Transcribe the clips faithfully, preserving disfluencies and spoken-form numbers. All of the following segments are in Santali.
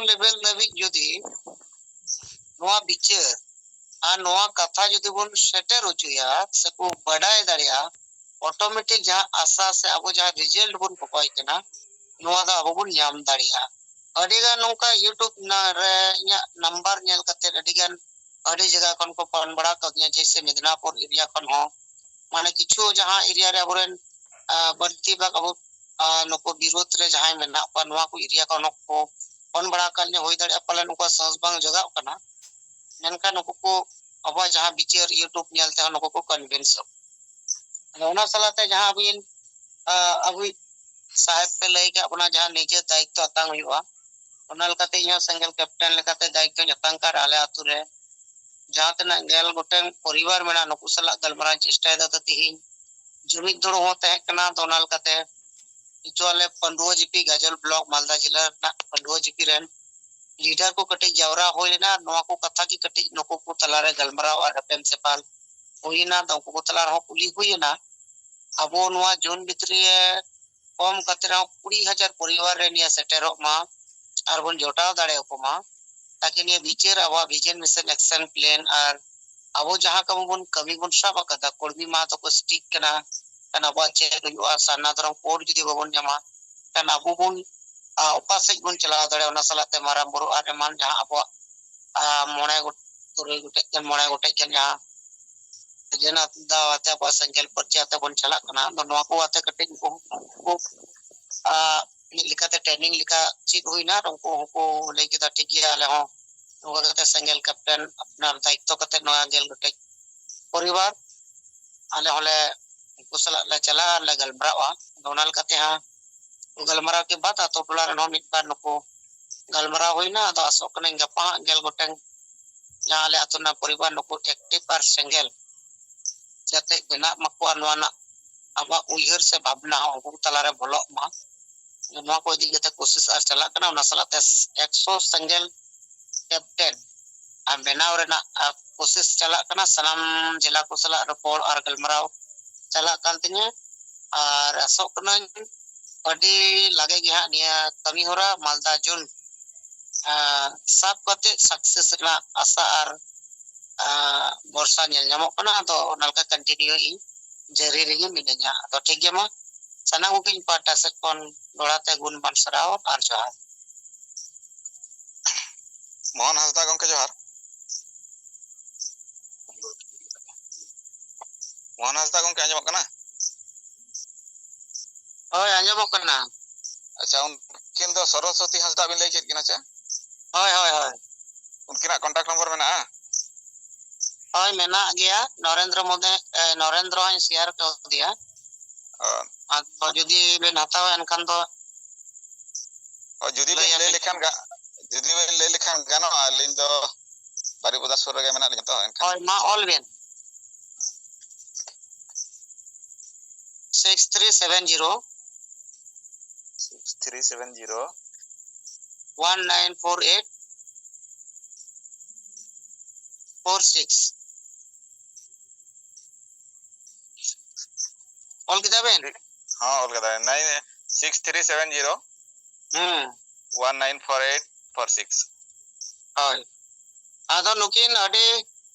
ᱞᱮᱵᱮᱞ ᱫᱷᱟᱹᱵᱤᱡ ᱡᱩᱫᱤ ᱱᱚᱣᱟ ᱵᱤᱪᱟᱹᱨ ᱟᱨ ᱱᱚᱣᱟ ᱠᱟᱛᱷᱟ ᱡᱩᱫᱤ ᱵᱚᱱ ᱥᱮᱴᱮᱨ ᱦᱚᱪᱚᱭᱟ ᱥᱮᱠᱚ ᱵᱟᱰᱟᱭ ᱫᱟᱲᱮᱭᱟᱜᱼᱟ, ᱚᱴᱳᱢᱮᱴᱤᱠ ᱡᱟᱦᱟᱸ ᱟᱥᱟ ᱥᱮ ᱟᱵᱚ ᱡᱟᱦᱟᱸ ᱨᱮᱡᱟᱞᱴ ᱵᱚᱱ ᱠᱚᱠᱚᱭ ᱠᱟᱱᱟ, ᱱᱚᱣᱟ ᱫᱚ ᱟᱵᱚ ᱵᱚᱱ ᱧᱟᱢ ᱫᱟᱲᱮᱭᱟᱜᱼᱟ᱾ ᱟᱹᱰᱤᱜᱟᱱ ᱱᱚᱝᱠᱟ ᱤᱭᱩᱴᱩᱵᱽ ᱨᱮ ᱤᱧᱟᱹᱜ ᱱᱟᱢᱵᱟᱨ ᱧᱮᱞ ᱠᱟᱛᱮ ᱟᱹᱰᱤᱜᱟᱱ ᱟᱹᱰᱤ ᱡᱟᱭᱜᱟ ᱠᱷᱚᱱ ᱠᱚ ᱯᱷᱳᱱ ᱵᱟᱲᱟ ᱠᱟᱣᱫᱤᱧᱟ, ᱡᱮᱭᱥᱮ ᱢᱮᱫᱽᱱᱟᱯᱩᱨ ᱮᱨᱤᱭᱟ ᱠᱷᱚᱱ ᱦᱚᱸ, ᱢᱟᱱᱮ ᱠᱤᱪᱷᱩ ᱡᱟᱦᱟᱸ ᱮᱨᱤᱭᱟ ᱨᱮ ᱟᱵᱚᱨᱮᱱ ᱟᱸ, ᱵᱟᱹᱲᱛᱤ ᱵᱷᱟᱜᱽ ᱟᱵᱚ ᱟᱸ, ᱱᱩᱠᱩ ᱵᱤᱨᱳᱫᱷ ᱨᱮ ᱡᱟᱦᱟᱸᱭ ᱢᱮᱱᱟᱜ ᱠᱚᱣᱟ, ᱱᱚᱣᱟ ᱠᱚ ᱮᱨᱤᱭᱟ ᱠᱷᱚᱱ ᱦᱚᱸ ᱠᱚ ᱯᱷᱳᱱ ᱵᱟᱲᱟ ᱟᱠᱟᱫ ᱞᱤᱧᱟ, ᱦᱩᱭ ᱫᱟᱲᱮᱭᱟᱜᱼᱟ ᱯᱟᱞᱮ ᱩᱱᱠᱩᱣᱟᱜ ᱥᱟᱦᱚᱥ ᱵᱟᱝ ᱡᱟᱜᱟᱜ ᱠᱟᱱᱟ, ᱢᱮᱱᱠᱷᱟᱱ ᱱᱩᱠᱩ ᱠᱚ ᱟᱵᱚᱣᱟᱜ ᱡᱟᱦᱟᱸ ᱵᱤᱪᱟᱹᱨ ᱤᱭᱩᱴᱩᱵᱽ ᱧᱮᱞ ᱛᱮᱦᱚᱸ ᱱᱩᱠᱩ ᱠᱚ ᱠᱚᱱᱵᱷᱤᱱᱥᱚᱜ᱾ ᱟᱫᱚ ᱚᱱᱟ ᱥᱟᱞᱟᱜ ᱛᱮ ᱡᱟᱦᱟᱸ ᱟᱵᱤᱱ ᱟᱸ, ᱟᱵᱚᱭᱤᱡ ᱥᱟᱦᱮᱵᱽ ᱯᱮ ᱞᱟᱹᱭ ᱠᱟᱜ ᱵᱚᱱᱟ ᱡᱟᱦᱟᱸ ᱱᱤᱡᱮ ᱫᱟᱭᱤᱛᱛᱚ ᱦᱟᱛᱟᱣ ᱦᱩᱭᱩᱜᱼᱟ, ᱚᱱᱟ ᱞᱮᱠᱟᱛᱮ ᱤᱧ ᱦᱚᱸ ᱥᱮᱸᱜᱮᱞ ᱠᱮᱯᱴᱮᱱ ᱞᱮᱠᱟᱛᱮ ᱫᱟᱭᱤᱛᱛᱚᱧ ᱦᱟᱛᱟᱣ ᱠᱟᱜ ᱟᱞᱮ ᱟᱹᱛᱩ ᱨᱮ ᱡᱟᱦᱟᱸ ᱛᱤᱱᱟᱹᱜ ᱜᱮᱞ ᱜᱚᱴᱮᱱ ᱯᱚᱨᱤᱵᱟᱨ ᱢᱮᱱᱟᱜᱼᱟ, ᱱᱩᱠᱩ ᱥᱟᱞᱟᱜ ᱜᱟᱞᱢᱟᱨᱟᱣ ᱤᱧ ᱪᱮᱥᱴᱟᱭᱮᱫᱟ᱾ ᱛᱚ ᱛᱤᱦᱤᱧ ᱡᱩᱢᱤᱫ ᱫᱩᱲᱩᱵ ᱦᱚᱸ ᱛᱟᱦᱮᱸ ᱠᱟᱱᱟ, ᱛᱚ ᱚᱱᱟ ᱞᱮᱠᱟᱛᱮ ᱠᱤᱪᱷᱩ ᱟᱞᱮ ᱯᱟᱹᱰᱩᱣᱟᱹ ᱡᱤᱯᱤ ᱜᱟᱡᱚᱞ ᱵᱞᱚᱠ ᱢᱟᱞᱫᱟ ᱡᱮᱞᱟ ᱨᱮᱱᱟᱜ ᱯᱟᱹᱰᱩᱣᱟᱹ ᱡᱤᱯᱤ ᱨᱮᱱ ᱞᱤᱰᱟᱨ ᱠᱚ ᱠᱟᱹᱴᱤᱡ ᱡᱟᱣᱨᱟ ᱦᱩᱭ ᱞᱮᱱᱟ᱾ ᱱᱚᱣᱟ ᱠᱚ ᱠᱟᱛᱷᱟ ᱜᱮ ᱠᱟᱹᱴᱤᱡ ᱱᱩᱠᱩ ᱠᱚ ᱛᱟᱞᱟᱨᱮ ᱜᱟᱞᱢᱟᱨᱟᱣ ᱟᱨ ᱮᱯᱮᱢ ᱪᱟᱯᱟᱞ ᱦᱩᱭᱮᱱᱟ᱾ ᱟᱫᱚ ᱩᱱᱠᱩ ᱠᱚ ᱛᱟᱞᱟ ᱨᱮᱦᱚᱸ ᱠᱩᱞᱤ ᱦᱩᱭᱮᱱᱟ, ᱟᱵᱚ ᱱᱚᱣᱟ ᱡᱩᱱ ᱵᱷᱤᱛᱨᱤ ᱨᱮ ᱠᱚᱢ ᱠᱟᱛᱮ ᱨᱮᱦᱚᱸ ᱠᱩᱲᱤ ᱦᱟᱡᱟᱨ ᱯᱚᱨᱤᱵᱟᱨ ᱨᱮ ᱱᱤᱭᱟᱹ ᱥᱮᱴᱮᱨᱚᱜ ᱢᱟ ᱟᱨ ᱵᱚᱱ ᱡᱚᱴᱟᱣ ᱫᱟᱲᱮᱭᱟᱠᱚ ᱢᱟ, ᱛᱟᱠᱤ ᱱᱤᱭᱟᱹ ᱵᱤᱪᱟᱹᱨ ᱟᱵᱚᱣᱟᱜ ᱵᱷᱤᱡᱚᱱ ᱢᱤᱥᱚᱱ ᱮᱠᱥᱚᱱ ᱯᱞᱮᱱ ᱟᱨ ᱟᱵᱚ ᱡᱟᱦᱟᱸ ᱠᱟᱹᱢᱤ ᱵᱚᱱ ᱠᱟᱹᱢᱤ ᱵᱚᱱ ᱥᱟᱵ ᱟᱠᱟᱫᱟ, ᱠᱚᱲᱢᱤ ᱢᱟᱦᱟ ᱛᱟᱠᱚ ᱥᱴᱤᱠ ᱠᱟᱱᱟ, ᱠᱷᱟᱱ ᱟᱵᱚᱣᱟᱜ ᱪᱮᱫ ᱦᱩᱭᱩᱜᱼᱟ? ᱥᱟᱨᱱᱟ ᱫᱷᱚᱨᱚᱢ ᱠᱳᱰ ᱡᱩᱫᱤ ᱵᱟᱵᱚᱱ ᱧᱟᱢᱟ, ᱠᱷᱟᱱ ᱟᱵᱚ ᱵᱚᱱ ᱟᱸ, ᱚᱠᱟ ᱥᱮᱫ ᱵᱚᱱ ᱪᱟᱞᱟᱣ ᱫᱟᱲᱮᱭᱟᱜᱼᱟ? ᱚᱱᱟ ᱥᱟᱞᱟᱜ ᱛᱮ ᱢᱟᱨᱟᱝ ᱵᱩᱨᱩ ᱟᱨ ᱮᱢᱟᱱ ᱡᱟᱦᱟᱸ ᱟᱵᱚᱣᱟᱜ ᱟᱸ, ᱢᱚᱬᱮ ᱜᱚᱴ-, ᱛᱩᱨᱩᱭ ᱜᱚᱴᱮᱡ ᱜᱟᱱ, ᱢᱚᱬᱮ ᱜᱚᱴᱮᱡ ᱜᱟᱱ ᱡᱟᱦᱟᱸ ᱡᱮᱱᱟ ᱫᱟᱣ ᱟᱛᱮ ᱟᱵᱚᱣᱟᱜ ᱥᱮᱸᱜᱮᱞ ᱯᱟᱹᱨᱪᱟ ᱟᱛᱮ ᱵᱚᱱ ᱪᱟᱞᱟᱜ ᱠᱟᱱᱟ, ᱟᱫᱚ ᱱᱚᱣᱟ ᱠᱚ ᱟᱛᱮ ᱠᱟᱹᱴᱤᱡ ᱩᱱᱠᱩ ᱦᱚᱸᱠᱚ, ᱟᱸ, ᱢᱤᱫ ᱞᱮᱠᱟᱛᱮ ᱴᱨᱮᱱᱤᱝ ᱞᱮᱠᱟ ᱪᱮᱫ ᱦᱩᱭᱱᱟ᱾ ᱩᱱᱠᱩ ᱦᱚᱸᱠᱚ ᱞᱟᱹᱭ ᱠᱮᱫᱟ, "ᱴᱷᱤᱠ ᱜᱮᱭᱟ, ᱟᱞᱮ ᱦᱚᱸ ᱱᱚᱝᱠᱟ ᱠᱟᱛᱮ ᱥᱮᱸᱜᱮᱞ ᱠᱮᱯᱴᱮᱱ ᱟᱯᱱᱟᱨ ᱫᱟᱭᱤᱛᱛᱚ ᱠᱟᱛᱮ ᱱᱚᱣᱟ ᱜᱮᱞ ᱜᱚᱴᱮᱡ ᱯᱚᱨᱤᱵᱟᱨ ᱟᱞᱮ ᱦᱚᱸᱞᱮ ᱩᱱᱠᱩ ᱥᱟᱞᱟᱜ ᱞᱮ ᱪᱟᱞᱟᱜᱼᱟ, ᱞᱮ ᱜᱟᱞᱢᱟᱨᱟᱜᱼᱟ᱾" ᱟᱫᱚ ᱚᱱᱟ ᱞᱮᱠᱟᱛᱮ ᱦᱟᱸᱜ ᱜᱟᱞᱢᱟᱨᱟᱣ ᱠᱮ ᱵᱟᱫ ᱟᱛᱳ ᱴᱚᱞᱟ ᱨᱮᱱ ᱦᱚᱸ ᱢᱤᱫ ᱵᱟᱨ ᱱᱩᱠᱩ ᱜᱟᱞᱢᱟᱨᱟᱣ ᱦᱩᱭᱱᱟ᱾ ᱟᱫᱚ ᱟᱥᱚᱜ ᱠᱟᱹᱱᱟᱹᱧ ᱜᱟᱯᱟ ᱦᱟᱸᱜ ᱜᱮᱞ ᱜᱚᱴᱮᱱ ᱡᱟᱦᱟᱸ ᱟᱞᱮ ᱟᱛᱳ ᱨᱮᱱᱟᱜ ᱯᱚᱨᱤᱵᱟᱨ ᱱᱩᱠᱩ ᱮᱠᱴᱤᱵᱷ ᱟᱨ ᱥᱮᱸᱜᱮᱞ ᱡᱟᱛᱮ ᱵᱮᱱᱟᱜ ᱢᱟᱠᱚ ᱟᱨ ᱱᱚᱣᱟ ᱨᱮᱱᱟᱜ ᱟᱵᱚᱣᱟᱜ ᱩᱭᱦᱟᱹᱨ ᱥᱮ ᱵᱷᱟᱵᱽᱱᱟ ᱦᱚᱸ ᱩᱱᱠᱩ ᱛᱟᱞᱟᱨᱮ ᱵᱚᱞᱚᱜ ᱢᱟ᱾ ᱱᱚᱣᱟ ᱠᱚ ᱤᱫᱤ ᱠᱟᱛᱮ ᱠᱳᱥᱤᱥ ᱟᱨ ᱪᱟᱞᱟᱜ ᱠᱟᱱᱟ᱾ ᱚᱱᱟ ᱥᱟᱞᱟᱜ ᱛᱮ ᱮᱠᱥᱚ ᱥᱮᱸᱜᱮᱞ ᱠᱮᱯᱴᱮᱱ ᱟᱨ ᱵᱮᱱᱟᱣ ᱨᱮᱱᱟᱜ, ᱟᱨ, ᱠᱳᱥᱤᱥ ᱪᱟᱞᱟᱜ ᱠᱟᱱᱟ᱾ ᱥᱟᱱᱟᱢ ᱡᱮᱞᱟ ᱠᱚ ᱥᱟᱞᱟᱜ ᱨᱚᱯᱚᱲ ᱟᱨ ᱜᱟᱞᱢᱟᱨᱟᱣ ᱪᱟᱞᱟᱜ ᱠᱟᱱ ᱛᱤᱧᱟᱹ᱾ ᱟᱨ ᱟᱥᱚᱜ ᱠᱟᱹᱱᱟᱹᱧ ᱟᱹᱰᱤ ᱞᱟᱜᱮ ᱜᱮ ᱦᱟᱸᱜ ᱱᱤᱭᱟᱹ ᱠᱟᱹᱢᱤ ᱦᱚᱨᱟ ᱢᱟᱞᱫᱟ ᱡᱳᱱ ᱟᱸ, ᱥᱟᱵ ᱠᱟᱛᱮ ᱥᱟᱠᱥᱮᱥ ᱨᱮᱱᱟᱜ ᱟᱥᱟ ᱟᱨ, ᱟᱸ, ᱵᱷᱚᱨᱥᱟ ᱧᱮᱞ ᱧᱟᱢᱚᱜ ᱠᱟᱱᱟ᱾ ᱟᱫᱚ ᱚᱱᱟ ᱞᱮᱠᱟ ᱠᱚᱱᱴᱤᱱᱤᱭᱩ ᱤᱧ ᱡᱟᱹᱨᱤ ᱨᱮᱜᱮ ᱢᱤᱱᱟᱹᱧᱟ᱾ ᱟᱫᱚ ᱴᱷᱤᱠ ᱜᱮᱭᱟ, ᱢᱟ ᱥᱟᱱᱟᱢ ᱠᱚᱜᱮ ᱤᱧ ᱯᱟᱦᱴᱟ ᱥᱮᱫ ᱠᱷᱚᱱ ᱫᱚᱦᱲᱟ ᱛᱮ ᱜᱩᱱ ᱢᱟᱱ ᱥᱟᱨᱦᱟᱣ ᱟᱨ ᱡᱚᱦᱟᱨ᱾ ᱢᱳᱦᱚᱱ ᱦᱟᱸᱥᱫᱟ ᱜᱚᱢᱠᱮ, ᱡᱚᱦᱟᱨ᱾ ᱢᱳᱦᱚᱱ ᱦᱟᱸᱥᱫᱟ ᱜᱚᱢᱠᱮ, ᱟᱸᱡᱚᱢᱚᱜ ᱠᱟᱱᱟ? ᱦᱳᱭ, ᱟᱸᱡᱚᱢᱚᱜ ᱠᱟᱱᱟ᱾ ᱟᱪᱪᱷᱟ, ᱩᱱᱠᱤᱱ ᱫᱚ ᱥᱚᱨᱚᱥᱚᱛᱤ ᱦᱟᱸᱥᱫᱟ ᱵᱤᱱ ᱞᱟᱹᱭ ᱠᱮᱫ ᱠᱤᱱᱟ ᱪᱮ? ᱦᱳᱭ, ᱦᱳᱭ, ᱦᱳᱭ᱾ ᱩᱱᱠᱤᱱᱟᱜ ᱠᱚᱱᱴᱟᱠᱴ ᱱᱚᱢᱵᱚᱨ ᱢᱮᱱᱟᱜᱼᱟ? ᱦᱳᱭ, ᱢᱮᱱᱟᱜ ᱜᱮᱭᱟ᱾ ᱱᱚᱨᱮᱱᱫᱨᱚ ᱢᱳᱫᱤ, ᱮ, ᱱᱚᱨᱮᱱᱫᱨᱚ ᱦᱚᱸᱧ ᱥᱮᱭᱟᱨ ᱠᱟᱣᱫᱮᱭᱟ᱾ ᱚ᱾ ᱟᱫᱚ ᱡᱩᱫᱤ ᱵᱮᱱ ᱦᱟᱛᱟᱣᱟ, ᱮᱱᱠᱷᱟᱱ ᱫᱚ ᱚ, ᱡᱩᱫᱤ ᱵᱮᱱ ᱞᱟᱹᱭ ᱞᱟᱹᱭ ᱟᱹᱞᱤᱧ ᱞᱮᱠᱷᱟᱱ ᱜᱟ-, ᱡᱩᱫᱤ ᱵᱮᱱ ᱞᱟᱹᱭ ᱞᱮᱠᱷᱟᱱ ᱜᱟᱱᱚᱜᱼᱟ, ᱟᱹᱞᱤᱧ ᱫᱚ ᱵᱟᱨᱤᱯᱚᱫᱟ ᱥᱩᱨ ᱨᱮᱜᱮ ᱢᱮᱱᱟᱜ ᱞᱤᱧᱟ ᱛᱚ, ᱮᱱᱠᱷᱟᱱ᱾ ᱦᱳᱭ, ᱢᱟ ᱚᱞ ᱵᱮᱱ᱾ Six three seven zero. Six three seven zero. One nine four eight four six. ᱚᱞ ᱠᱮᱫᱟ ᱵᱮᱱ? ᱦᱚᱸ, ᱚᱞ ᱠᱮᱫᱟ᱾ Nine six three seven zero ᱦᱩᱸ᱾ One nine four eight four six. ᱦᱳᱭ᱾ ᱟᱫᱚ ᱱᱩᱠᱤᱱ ᱟᱹᱰᱤ,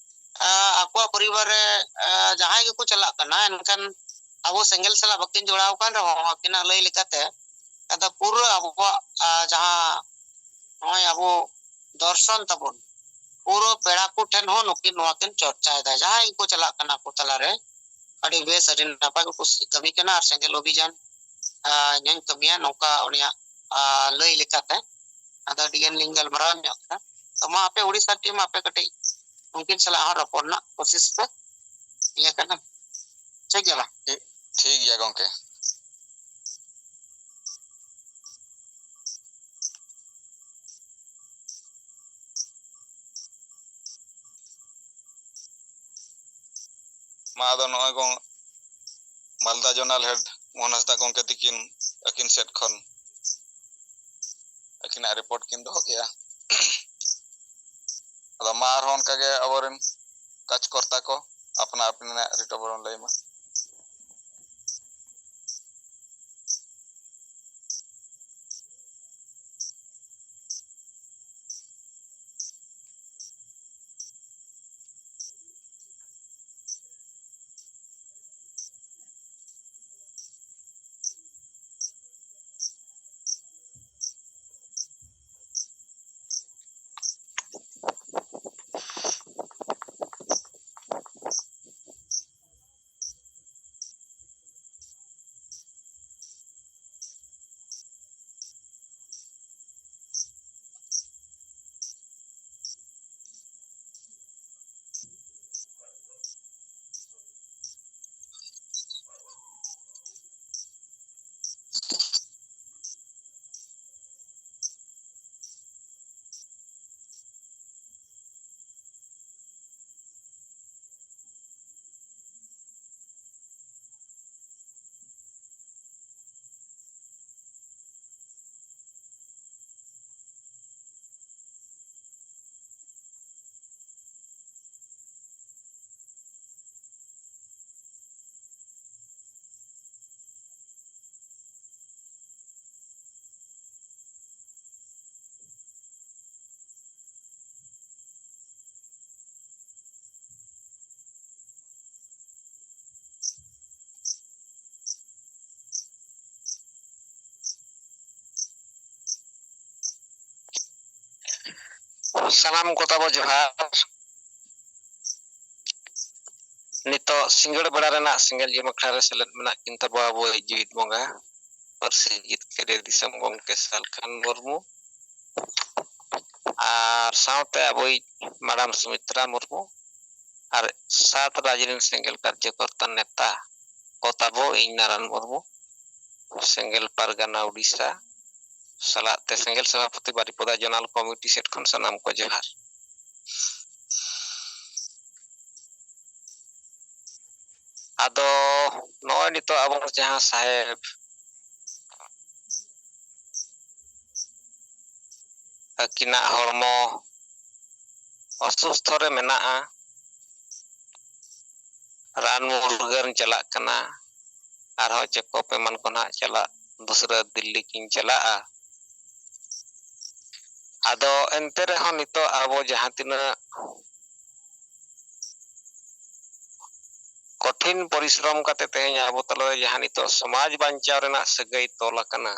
ᱟ, ᱟᱠᱚᱣᱟᱜ ᱯᱚᱨᱤᱵᱟᱨ ᱨᱮ, ᱟ, ᱡᱟᱦᱟᱸᱭ ᱜᱮᱠᱚ ᱪᱟᱞᱟᱜ ᱠᱟᱱᱟ, ᱮᱱᱠᱷᱟᱱ ᱟᱵᱚ ᱥᱮᱸᱜᱮᱞ ᱥᱟᱞᱟᱜ ᱵᱟᱹᱠᱤᱱ ᱡᱚᱲᱟᱣ ᱟᱠᱟᱱ ᱨᱮᱦᱚᱸ, ᱟᱹᱠᱤᱱᱟᱜ ᱞᱟᱹᱭ ᱞᱮᱠᱟᱛᱮ, ᱟᱫᱚ ᱯᱩᱨᱟᱹ ᱟᱵᱚᱣᱟᱜ, ᱟ, ᱡᱟᱦᱟᱸ ᱱᱚᱜᱼᱚᱭ ᱟᱵᱚ ᱫᱚᱨᱥᱚᱱ ᱛᱟᱵᱚᱱ, ᱯᱩᱨᱟᱹ ᱯᱮᱲᱟ ᱠᱚ ᱴᱷᱮᱱ ᱦᱚᱸ ᱱᱩᱠᱤᱱ ᱱᱚᱣᱟ ᱠᱤᱱ ᱪᱚᱨᱪᱟᱭᱮᱫᱟ᱾ ᱡᱟᱦᱟᱸᱭ ᱜᱮᱠᱚ ᱪᱟᱞᱟᱜ ᱠᱟᱱᱟ ᱠᱚ ᱛᱟᱞᱟᱨᱮ, ᱟᱹᱰᱤ ᱵᱮᱥ, ᱟᱹᱰᱤ ᱱᱟᱯᱟᱭ ᱠᱚ ᱠᱩᱥᱤ, ᱠᱟᱹᱢᱤ ᱠᱟᱱᱟ᱾ ᱟᱨ ᱥᱮᱸᱜᱮᱞ ᱚᱵᱷᱤᱡᱟᱱ, ᱟ, ᱧᱮᱞ ᱠᱟᱹᱢᱤᱭᱟ ᱱᱚᱝᱠᱟ ᱩᱱᱤᱭᱟᱜ, ᱟ, ᱞᱟᱹᱭ ᱞᱮᱠᱟᱛᱮ᱾ ᱟᱫᱚ ᱟᱹᱰᱤ ᱜᱟᱱ ᱞᱤᱧ ᱜᱟᱞᱢᱟᱨᱟᱣ ᱧᱚᱜ ᱠᱟᱱᱟ᱾ ᱛᱚ ᱢᱟ ᱟᱯᱮ ᱩᱲᱤᱥᱥᱟ ᱴᱤᱢ, ᱟᱯᱮ ᱠᱟᱹᱴᱤᱡ ᱩᱱᱠᱤᱱ ᱥᱟᱞᱟᱜ ᱦᱚᱸ ᱨᱚᱯᱚᱲ ᱨᱮᱱᱟᱜ ᱠᱳᱥᱤᱥ ᱯᱮ᱾ ᱤᱭᱟᱹ ᱠᱟᱱᱟ, ᱴᱷᱤᱠ ᱜᱮᱭᱟ ᱵᱟᱝ? ᱴᱷᱤᱠ, ᱴᱷᱤᱠ ᱜᱮᱭᱟ ᱜᱚᱝᱠᱮ᱾ ᱢᱟ ᱟᱫᱚ ᱱᱚᱜᱼᱚᱭ ᱜᱚᱝ-, ᱢᱟᱞᱫᱟ ᱡᱳᱱᱟᱞ ᱦᱮᱰ ᱢᱳᱦᱚᱱ ᱦᱟᱸᱥᱫᱟ ᱜᱚᱝᱠᱮ ᱛᱤᱠᱤᱱ ᱟᱹᱠᱤᱱ ᱥᱮᱫ ᱠᱷᱚᱱ ᱟᱹᱠᱤᱱᱟᱜ ᱨᱤᱯᱳᱨᱴ ᱠᱤᱱ ᱫᱚᱦᱚ ᱠᱮᱜᱼᱟ᱾ ᱟᱫᱚ ᱢᱟ ᱟᱨᱦᱚᱸ ᱚᱱᱠᱟᱜᱮ ᱟᱵᱚᱨᱮᱱ ᱠᱟᱡᱽᱠᱚᱨᱛᱟ ᱠᱚ ᱟᱯᱱᱟ ᱟᱹᱯᱱᱤᱭᱟᱜ ᱨᱤᱯᱳᱨᱴ ᱵᱚᱱ ᱞᱟᱹᱭ ᱢᱟ᱾ ᱥᱟᱱᱟᱢ ᱠᱚ ᱛᱟᱵᱚ ᱡᱚᱦᱟᱨ᱾ ᱱᱤᱛᱚᱜ ᱥᱤᱸᱜᱟᱹᱲ ᱵᱮᱲᱟ ᱨᱮᱱᱟᱜ ᱥᱮᱸᱜᱮᱞ ᱡᱤᱢ ᱟᱠᱷᱲᱟ ᱨᱮ ᱥᱮᱞᱮᱫ ᱢᱮᱱᱟᱜ ᱠᱤᱱ ᱛᱟᱵᱚ ᱟᱵᱚᱭᱤᱡ ᱡᱤᱣᱤᱫ ᱵᱚᱸᱜᱟ, ᱯᱟᱹᱨᱥᱤ ᱡᱤᱛᱠᱟᱹᱨᱤᱭᱟᱹ ᱫᱤᱥᱚᱢ ᱜᱚᱢᱠᱮ ᱥᱟᱞᱠᱷᱟᱱ ᱢᱩᱨᱢᱩ, ᱟᱨ ᱥᱟᱶᱛᱮ ᱟᱵᱚᱭᱤᱡ ᱢᱟᱰᱟᱢ ᱥᱩᱢᱤᱛᱨᱟ ᱢᱩᱨᱢᱩ, ᱟᱨ ᱥᱟᱛ ᱨᱟᱡᱽ ᱨᱮᱱ ᱥᱮᱸᱜᱮᱞ ᱠᱟᱨᱡᱚᱠᱚᱨᱛᱟ ᱱᱮᱛᱟ ᱠᱚ ᱛᱟᱵᱚ, ᱤᱧ ᱱᱟᱨᱟᱱ ᱢᱩᱨᱢᱩ, ᱥᱮᱸᱜᱮᱞ ᱯᱟᱨᱜᱟᱱᱟ ᱩᱰᱤᱥᱟ ᱥᱟᱞᱟᱜ ᱛᱮ ᱥᱮᱸᱜᱮᱞ ᱥᱚᱵᱷᱟᱯᱚᱛᱤ ᱵᱟᱨᱤᱯᱚᱫᱟ ᱡᱚᱱᱟᱞ ᱠᱚᱢᱤᱴᱤ ᱥᱮᱫ ᱠᱷᱚᱱ ᱥᱟᱱᱟᱢ ᱠᱚ ᱡᱚᱦᱟᱨ᱾ ᱟᱫᱚ ᱱᱚᱜᱼᱚᱭ ᱱᱤᱛᱚᱜ ᱟᱵᱚ ᱡᱟᱦᱟᱸ ᱥᱟᱦᱮᱵᱽ ᱟᱹᱠᱤᱱᱟᱜ ᱦᱚᱲᱢᱚ ᱚᱥᱩᱥᱛᱷᱚ ᱨᱮ ᱢᱮᱱᱟᱜᱼᱟ, ᱨᱟᱱ ᱢᱩᱨᱜᱟᱹᱱ ᱪᱟᱞᱟᱜ ᱠᱟᱱᱟ, ᱟᱨᱦᱚᱸ ᱪᱮᱠᱚᱯ ᱮᱢᱟᱱ ᱠᱚ ᱱᱟᱦᱟᱜ ᱪᱟᱞᱟᱜ, ᱫᱩᱥᱨᱟᱹ ᱫᱤᱞᱞᱤ ᱠᱤᱱ ᱪᱟᱞᱟᱜᱼᱟ᱾ ᱟᱫᱚ ᱮᱱᱛᱮ ᱨᱮᱦᱚᱸ ᱱᱤᱛᱚᱜ ᱟᱵᱚ ᱡᱟᱦᱟᱸ ᱛᱤᱱᱟᱹᱜ ᱠᱚᱴᱷᱤᱱ ᱯᱚᱨᱤᱥᱨᱚᱢ ᱠᱟᱛᱮ ᱛᱮᱦᱮᱧ ᱟᱵᱚ ᱛᱟᱞᱟᱨᱮ ᱡᱟᱦᱟᱸ ᱱᱤᱛᱚᱜ ᱥᱚᱢᱟᱡᱽ ᱵᱟᱧᱪᱟᱣ ᱨᱮᱱᱟᱜ ᱥᱟᱹᱜᱟᱹᱭ ᱛᱚᱞ ᱟᱠᱟᱱᱟ,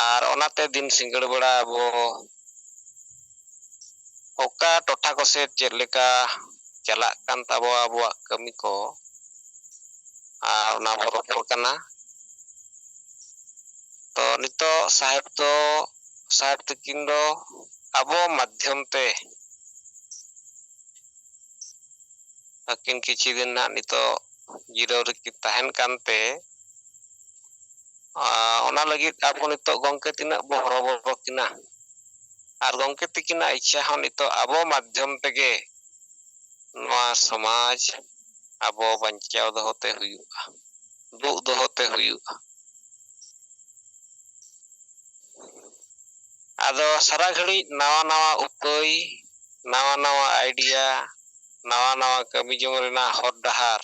ᱟᱨ ᱚᱱᱟᱛᱮ ᱫᱤᱱ ᱥᱤᱸᱜᱟᱹᱲ ᱵᱮᱲᱟ ᱟᱵᱚ ᱚᱠᱟ ᱴᱚᱴᱷᱟ ᱠᱚᱥᱮᱫ ᱪᱮᱫ ᱞᱮᱠᱟ ᱪᱟᱞᱟᱜ ᱠᱟᱱ ᱛᱟᱵᱚᱣᱟ ᱟᱵᱚᱣᱟᱜ ᱠᱟᱹᱢᱤ ᱠᱚ, ᱟᱨ ᱚᱱᱟ ᱵᱚ ᱨᱚᱯᱚᱲ ᱠᱟᱱᱟ᱾ ᱛᱚ ᱱᱤᱛᱚᱜ ᱥᱟᱦᱮᱵᱽ ᱫᱚ, ᱥᱟᱦᱮᱵᱽ ᱛᱟᱹᱠᱤᱱ ᱫᱚ ᱟᱵᱚ ᱢᱟᱫᱽᱫᱷᱚᱢ ᱛᱮ ᱟᱹᱠᱤᱱ ᱠᱤᱪᱷᱤ ᱫᱤᱱ ᱱᱟᱜ ᱱᱤᱛᱚᱜ ᱡᱤᱨᱟᱹᱣ ᱨᱮᱠᱤᱱ ᱛᱟᱦᱮᱱ ᱠᱟᱱᱛᱮ, ᱟᱨ ᱚᱱᱟ ᱞᱟᱹᱜᱤᱫ ᱟᱵᱚ ᱱᱤᱛᱚᱜ ᱜᱚᱢᱠᱮ ᱛᱤᱱᱟᱹᱜ ᱵᱚ ᱦᱚᱨᱚᱵᱚᱨᱚ ᱠᱤᱱᱟ, ᱟᱨ ᱜᱚᱢᱠᱮ ᱛᱤᱠᱤᱱᱟᱜ ᱤᱪᱪᱷᱟ ᱦᱚᱸ ᱱᱤᱛᱚᱜ ᱟᱵᱚ ᱢᱟᱫᱽᱫᱷᱚᱢ ᱛᱮᱜᱮ ᱱᱚᱣᱟ ᱥᱚᱢᱟᱡᱽ ᱟᱵᱚ ᱵᱟᱧᱪᱟᱣ ᱫᱚᱦᱚ ᱛᱮ ᱦᱩᱭᱩᱜᱼᱟ, ᱫᱩᱜ ᱫᱚᱦᱚ ᱛᱮ ᱦᱩᱭᱩᱜᱼᱟ᱾ ᱟᱫᱚ ᱥᱟᱨᱟ ᱜᱷᱟᱹᱲᱤᱡ ᱱᱟᱣᱟ ᱱᱟᱣᱟ ᱩᱯᱟᱹᱭ, ᱱᱟᱣᱟ ᱱᱟᱣᱟ idea, ᱱᱟᱣᱟ ᱱᱟᱣᱟ ᱠᱟᱹᱢᱤ ᱡᱚᱝ ᱨᱮᱱᱟᱜ ᱦᱚᱨ ᱰᱟᱦᱟᱨ,